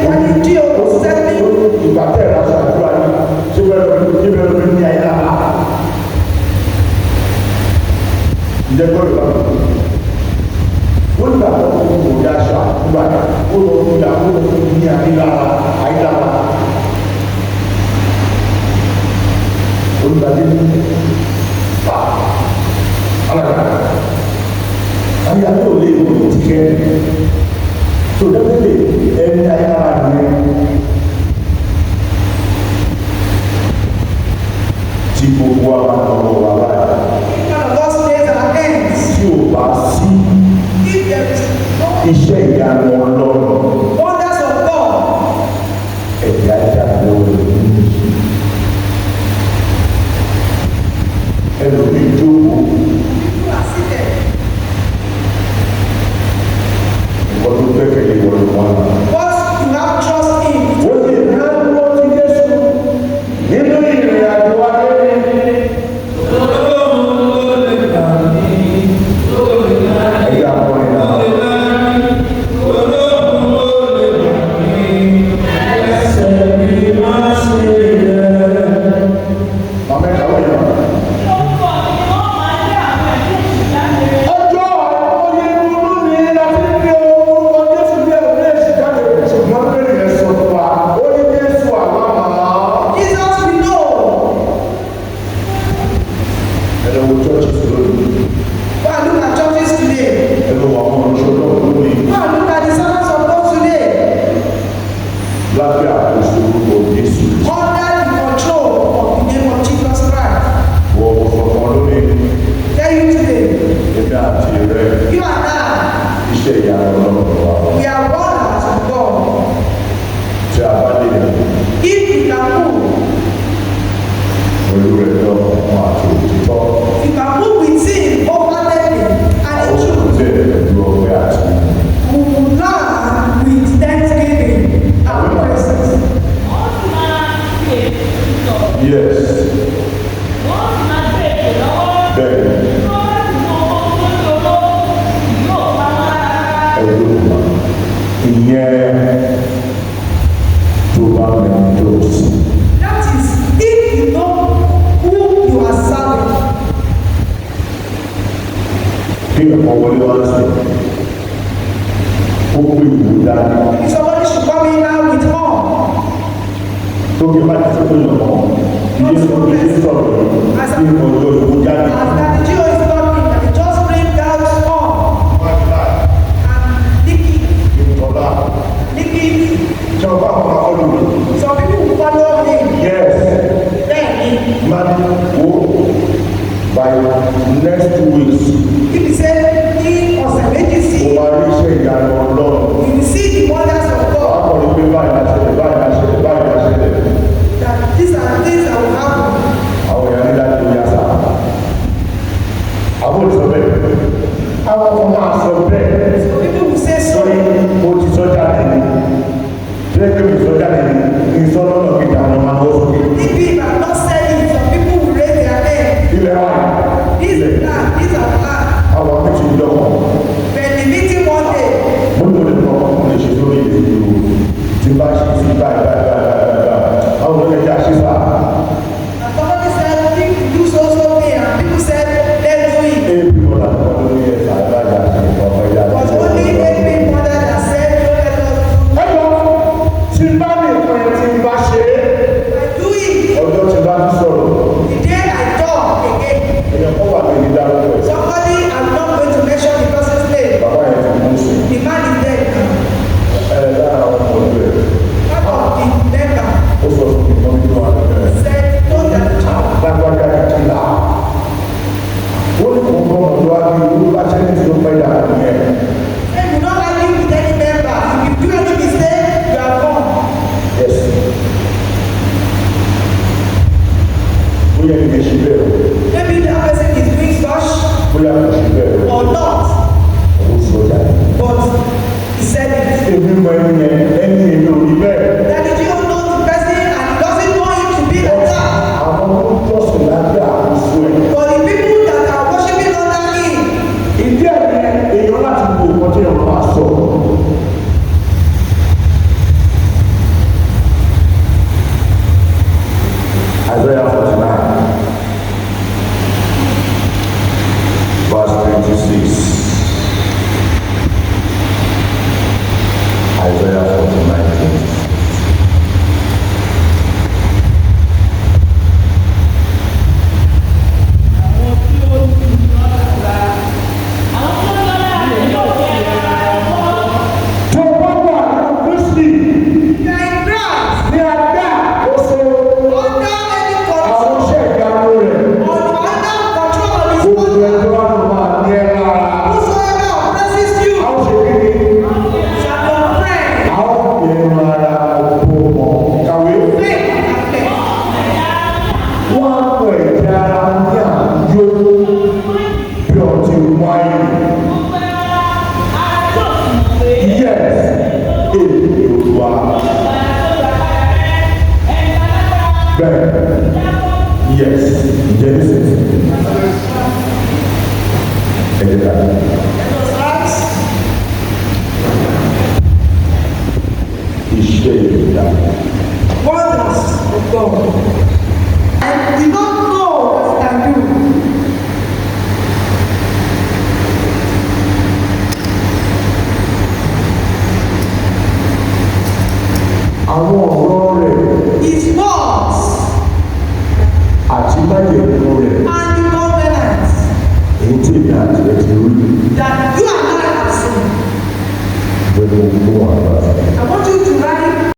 When the G.O. was settling,
Ìgbà tẹ̀ ẹ̀ lásán àdúrà yìí, ṣé bẹ́ẹ̀ lómi ṣé bẹ́ẹ̀ lómi ní ayé lára? Ǹjẹ́ gbọ́dọ̀ bá mi? Wọ́n gbà tó kó kó dá aṣọ àdúrà yìí, ó lọ fi àwọn olùkọ́ ní ayé lára, ayé lára. Olùdarí pa alága ayé àti òlé ìwé ti kẹ́ so definitely ẹni ayé lára nìyẹn. Tí gbogbo wa bá lọ́wọ́ wa báyìí
each one of us lays our hands.
tí ò bá sí
If there is no
iṣẹ́ ìyanu Ọlọ́run
wonders of God,
ẹ̀yà jáde lọ́wọ́ rẹ̀. Ẹlòmíì jókòó
people are seated.
nǹkan tó gbẹ́kẹ̀lé wọlé wọn.
What you have trust in,
Ó sì rán ti Jésù nínú ìrìn àjò ayé. Ẹ̀yà akọrin náà. Màmá ẹ̀ka wọ́n yàn. Ọjọ́ àìmọye inú ni láti fi orúkọ Jésù bí ẹ̀rọ èsì jáde. Ṣùgbọ́n bẹ́ẹ̀ yẹn sọ fún wa, ó ní Jésù àwa màá.
Jesus we know.
Ẹ lọ wo churches lónìí.
Go and look at churches today.
Ẹ lọ wo àwọn olùṣọ́ náà lónìí.
Go and look at the servants of God today.
Lábẹ́ àkóso orúkọ Jésù.
Under the control of the name of Jesus Christ.
Wọ́n mo sọ fún ọ lónìí.
Tell you today,
Èmi àti rẹ
you and I,
iṣẹ́ ìyanu Ọlọ́run wa.
we are wonders of God.
Tí a bá lè
If we can move,
pẹ̀lú rẹ̀ lọ́kàn àti òtítọ́.
if you can move with Him wholeheartedly and in
Àwọn
truth,
òṣìṣẹ́ pẹ̀lú ọpẹ́ àti
we will learn with thanksgiving and praises.
Yes. Bẹ́ẹ̀ni, ẹ̀rọ ìyẹn tó bá mẹ́rin tó sí.
That is, if you know who you are serving,
Kí ẹ̀kọ́ wọlé wá sí, ó pè wò dání.
if somebody should come in now with horn,
Tókè bá ti fún yàn kan, ilé sọ ilé sọ̀rọ̀ yìí ní ọjọ́ ìwò jáde.
as that the Jew is talking, and he just bring out horn and lick it,
Ìtọ́lá,
lick it.
ṣé o bá àwọn akọ́lù mi?
Some people will follow him.
Yes.
Then,
Man, wo by next 2 weeks,
if he say ní ọ̀sẹ̀ méjì sí,
mo máa rí iṣẹ́ ìyanu Ọlọ́run.
you will see the wonders of
Wàá
God.
kọ̀ ní pé báyìí la ṣẹlẹ̀, báyìí la ṣẹlẹ̀, báyìí la ṣẹlẹ̀.
That these are things that will happen.
Àwọn èèyàn ní láti yá sá. Àwọn olùsọ bẹ́ẹ̀. Àwọn kan máa sọ bẹ́ẹ̀.
Some people will say so.
Sọ́rí mo ti sọ jáde ni. Lẹ́gbẹ̀ẹ́ mi sọ jáde ni. Kì í sọ lọ́nà kejì àwọn ọmọ àwọn sókè.
If he had not said it, some people will raise their hand.
Ilẹ̀ wa yìí.
This
Ilẹ̀
is plan, this is plan.
àwọn akẹ́kọ̀ọ́ ìjọba.
But the meeting one day,
Mo ní mo Yes, ǹjẹ́ nísinsìnyí ẹ jẹ́ ká
Let us rise.
Iṣẹ́ ìyá
Wonders of God. And we don't know what he can do.
Àwọn ọ̀rọ̀ rẹ̀
His words
àti májèlú rẹ̀
and the covenant
èyí tí èmi àti ẹ ti rí
that you and I have seen.
gbogbo gbogbo àgbà.
I want you to write